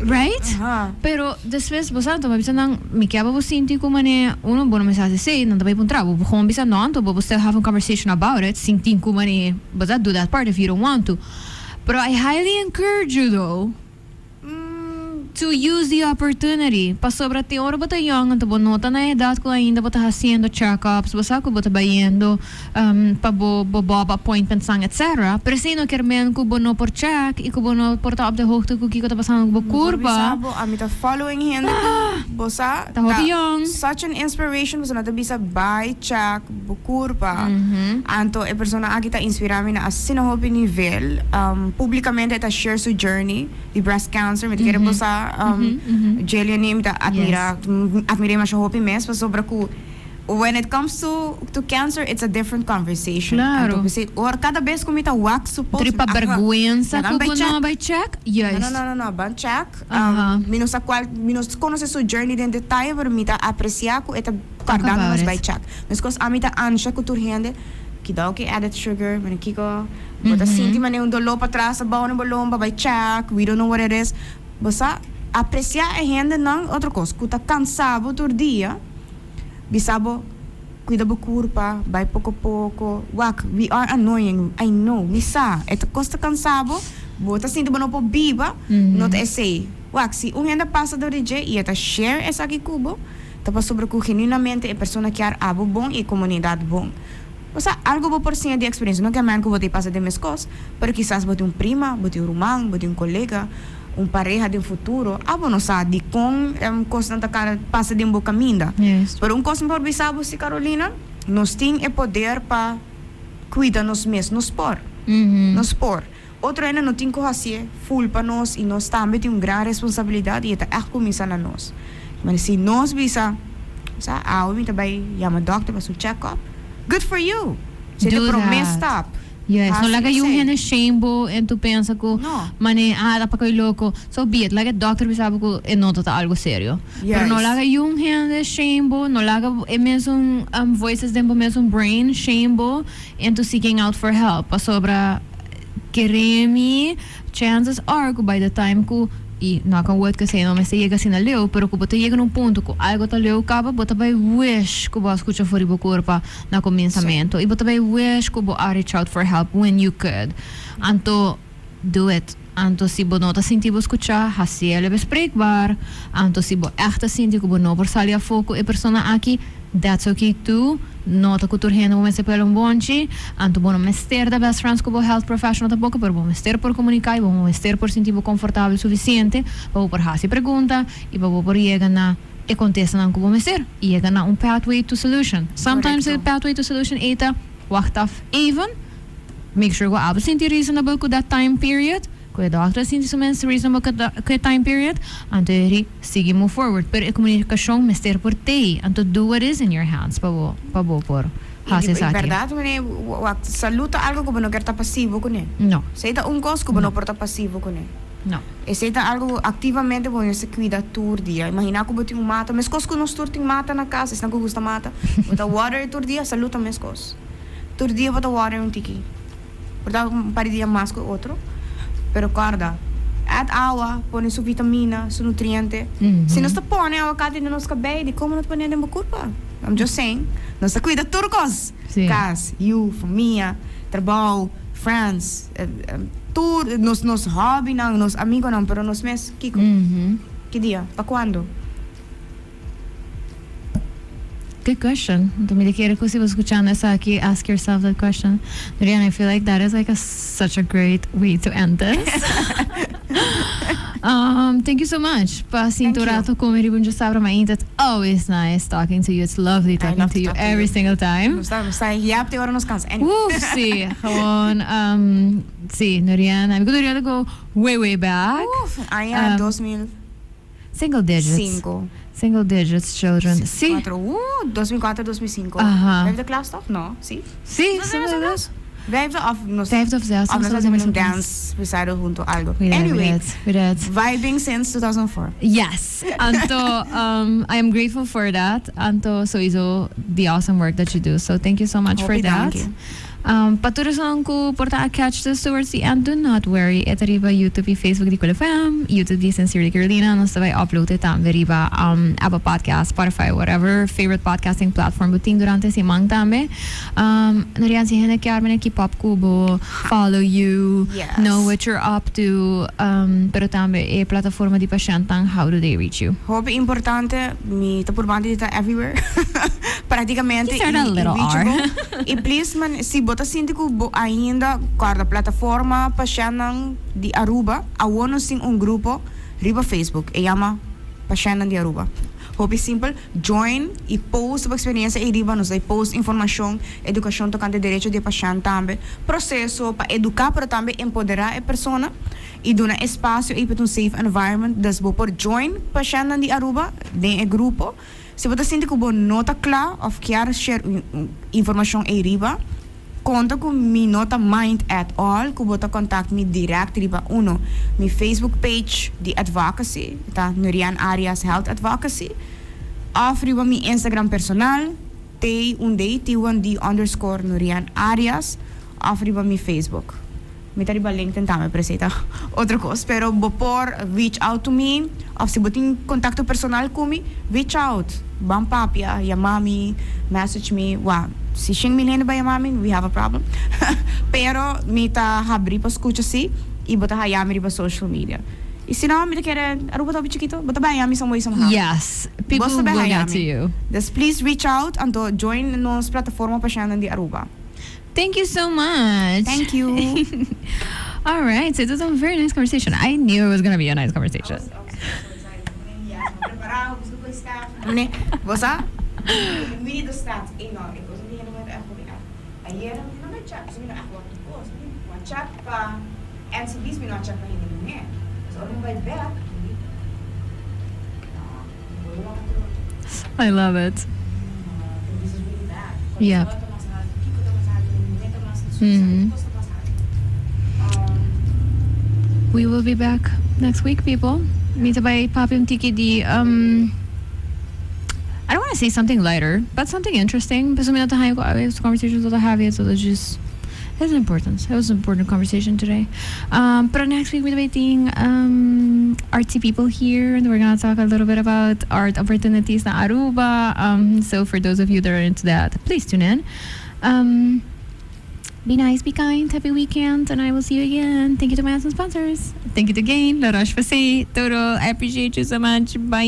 right? Pero despues bo sa, anto m'a bisa nan, mi kier pa bo sinti ku manera, uno, bo no mester hasi esei, nan ta bay puntra bo, bo gewoon bisa no, anto bo bo still have a conversation about it, sin tin ku manera bo ta do that part if you don't want to. Pero I highly encourage you though to use the opportunity pasobra tin ora bo ta young anto bo no ta na edad cu ainda bo ta haciendo check-ups, bo sa cu bo ta bayendo pa bo bo bob appointmentsnan etc. Pero esey no kier men cu bo no por check y cu bo no por ta op de hoogte cu kico ta pasando cu bo curpa. Bo bisa bo ami ta following hende cu bo sa Ta hopi young. Such an inspiration pasobra nan ta bisa bay check bo curpa. Anto e persona aki ta inspira mi na asina hopi nivel. Publicamente e ta share su journey di breast cancer. Mi ta kere bo sa Jeliany mi ta admira admira masha hopi mes pasobra cu when it comes to to cancer it's a different conversation. Anto p'esei ora cada bes cu mi ta wak su post mi ta Riba berguensa cu bo no a bay check? Juist. No no no no ban check. Mi no sa cual mi no conoce su journey den detaye pero mi ta aprecia cu e ta Kòrdando nos bai chèk. Meskos ami ta ansha ku tur hende, kidao ku e added sugar, mane kiko, bo ta sinti mane un doló patras abou na bo lomba, bai chèk, we don't know what it is. Bo sa apresiá e hendenan, otro kos, ku ta kansa bo tur dia, bisa bo, kuida bo kurpa, bai poko poko, wak, we are annoying, I know, mi sa, e ta kos ta kansa bo, bo ta sinti bo no por biba, no ta esei. Wak, si un hende pasa dor di dje i e ta share esaki ku bo, Ta pasobra ku genuinamente e persona kier abo bon i e komunidat bon. Bo sa, algu bo por siña di eksperensia. No ke men ku bo ta pasa den meskos, pero kisas bo tin un prima, bo tin un ruman, bo tin un kolega. un pareha den futuro, abo no sa dikon kosnan ta kana pasa den bo kaminda. Pero un kos mi por bisa bo si Carolina, nos tin e poder pa kuida nos mes, nos por, nos por. Otro hende no tin ku hasié ful pa nos i nos tambe tin un gran responsabilidat i e ta ègt kuminsá na nos. Mane si nos bisa, sa, awe mi ta bai yama dòkter pa su check up, good for you! Esei ta e promé stap. Yes, no laga yu hende shame bo en tu pensa ku mane ah ta pakoi loko, so be it, laga e dòkter bisa bo ku e nota ta algu serio. Pero no laga yu hende shame bo, no laga e mesun voices den bo mesun brain shame bo into seeking out for help, pasobra Kere mi, chances are ku by the time ku, i knock on wood kesey no mester yega asina leu, pero ku bo ta yega na un punto ku algo ta leu kaba, bo ta bai wish ku bo a skucha for di bo kurpa na kuminsamentu i bo ta bai wish ku bo a reach out for help when you could. Anto do it. Anto si bo no ta sinti bo skuchá, hasiel e bespreekbaar. Anto si bo ègt ta sinti ku bo no por sali afó ku e persona aki, That's ok too, no ta ku tur hende bo mester pela un bonchi, anto bo no mester ta best friends ku bo health professional tampoko, pero bo mester por komuniká i bo mester por sinti bo konfortabel sufisiente pa bo por hasi pregunta i pa bo por yega na e kontestanan ku bo mester i yega na un pathway to solution. Sometimes e pathway to solution ei ta wacht af even, make sure ku abo sinti reasonable ku that time period. Ku e dòkter a sinti su mes reasonable ku e time period, anto e ri sigui move forward. Pero e komunikashon mester por tei, anto do what is in your hands pa bo pa bo por hasi I esaki. bèrdat mane, wak, salud ta algu ku bo no kier ta pasivo kuné. No. Esei ta un kos ku bo no por ta pasivo kuné. No. Esei ta algu ku aktivamente bo mester kuida tur dia. Imaginá ku bo tin un mata, meskos ku nos tur tin mata na kas, esnan ku gusta mata, bo ta water e tur dia, salud ta meskos. Tur dia bo ta water un tiki. Por ta un par di dia mas ku e otro, pero kòrda, add awa, pone su vitamina, su nutriente. Si nos ta pone awakati den nos kabei, dikon bo no ta pone den bo kurpa? I'm just saying. Nos ta kuida tur kos, kas, yu, famia, trabou, friends, tur nos nos hòbinan, nos amigonan, pero nos mes kiko? Ki dia? Pa kuando? Good question. Anto mi ta kere ku si bo skuchando esaki, ask yourself that question. Nuriana, I feel like that is like a such a great way to end this. Thank you so much pa sinta un rato ku mi riba un djasabra mainta. It's always nice talking to you. It's lovely talking to you every single time. Nos ta nos ta yap te ora nos kansa. Anyway. Uf, si. Gewoon, si, Nuriana. Mi ku Nuriana go way, way back. Uf, aña 2000. Single digits. Cinco. Single digits children. Si. Cuatro. 2004, 2005. Aha. Vijfde klas toch? No, si? Si, Nos era klas? Vijfde of nos. Vijfde of zesde. Of nos a un dance recital hunto algo. We did, Anyway. we did, we did. Vibing since 2004. Yes. Anto, I am grateful for that. Anto, sowieso the awesome work that you do. So thank you so much for Hopi that. danki. Pa tur esun ku por ta a catch this towards the end, do not worry, e ta riba YouTube i Facebook di Cool FM, YouTube di Sincerely Carolina, nos ta bai upload e tambe riba Apple Podcast, Spotify, whatever favorite podcasting platform bo tin durante e siman tambe. Norian, si hende kier mene keep up ku bo, follow you, know what you're up to, pero tambe e plataforma di pashentnan, how do they reach you? Hopi importante, mi ta purbante di ta everywhere, practicamente You sound a i little R. reachable. I please man, si bo ta sinti ku bo ainda kòrda plataforma pashèntnan di Aruba, awor nos tin un grupo riba Facebook, e yama Pashèntnan di Aruba. Hopi simpel, join i post bo eksperensia ei riba, nos ta post informashon, edukashon tokante derecho di e pashènt tambe, proseso pa eduká pero tambe empoderá e persona i duna espasio ei pa ta un safe environment, dus bo por join Pashèntnan di Aruba den e grupo. Si bo ta sinti ku bo no ta kla òf kier share informashon ei riba, konta ku mi no ta mind at all ku bo ta kontakt mi dirèkt riba uno mi Facebook page di advocacy, ta Nurianne Arias Health Advocacy, òf riba mi Instagram personal, T un D, T un D underscore Nurianne Arias, òf riba mi Facebook. Mi ta riba LinkedIn tambe, pero esei ta otro kos. Pero bo por reach out to mi of si bo tin kontakto personal ku mi, reach out. Ban papia, yama mi, message mi. Wou, si shen mil hende bai yama mi, we have a problem. Pero mi ta habrí pa skucha si i bo ta haya mi riba social media. I si no, mi ta kere, Aruba ta hopi chikito, bo ta bai haya mi some way somehow. Yes, people Bo ta bai will haya get to mi. you. Dus please reach out, anto join nos plataforma pa shennan di Aruba. Thank you so much. Thank you. All right, so it was a very nice conversation. I knew it was going to be a nice conversation. Ne, bosa? We the stats, eh no, it was me and went Ayera mi no check, so mi no echt wat kos. Mi check pa NCB's, mi no check pa hende muhé. So ora mi bai back, no, I love it. This is really bad. We will be back next week, people. Mi ta bai papia un tiki di I don't want to say something lighter, but something interesting. Because mi no ta conversations that I have so it's just it's important. It was an important conversation today. But next week we'll be meeting artsy people here, and we're gonna talk a little bit about art opportunities in Aruba. So for those of you that are into that, please tune in. Be nice, be kind, happy weekend, and I will see you again. Thank you to my awesome sponsors. Thank you to Gain, La Roche-Posay, Total. I appreciate you so much. Bye.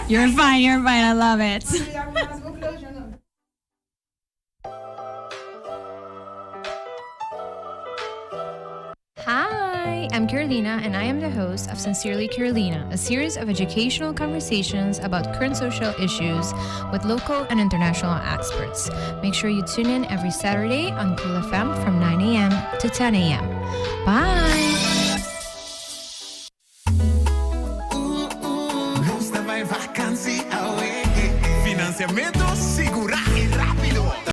You're fine, you're fine. I love it. Hi, I'm Carolina, and I am the host of Sincerely Carolina, a series of educational conversations about current social issues with local and international experts. Make sure you tune in every Saturday on Cool FM from 9 a.m. to 10 a.m. Bye!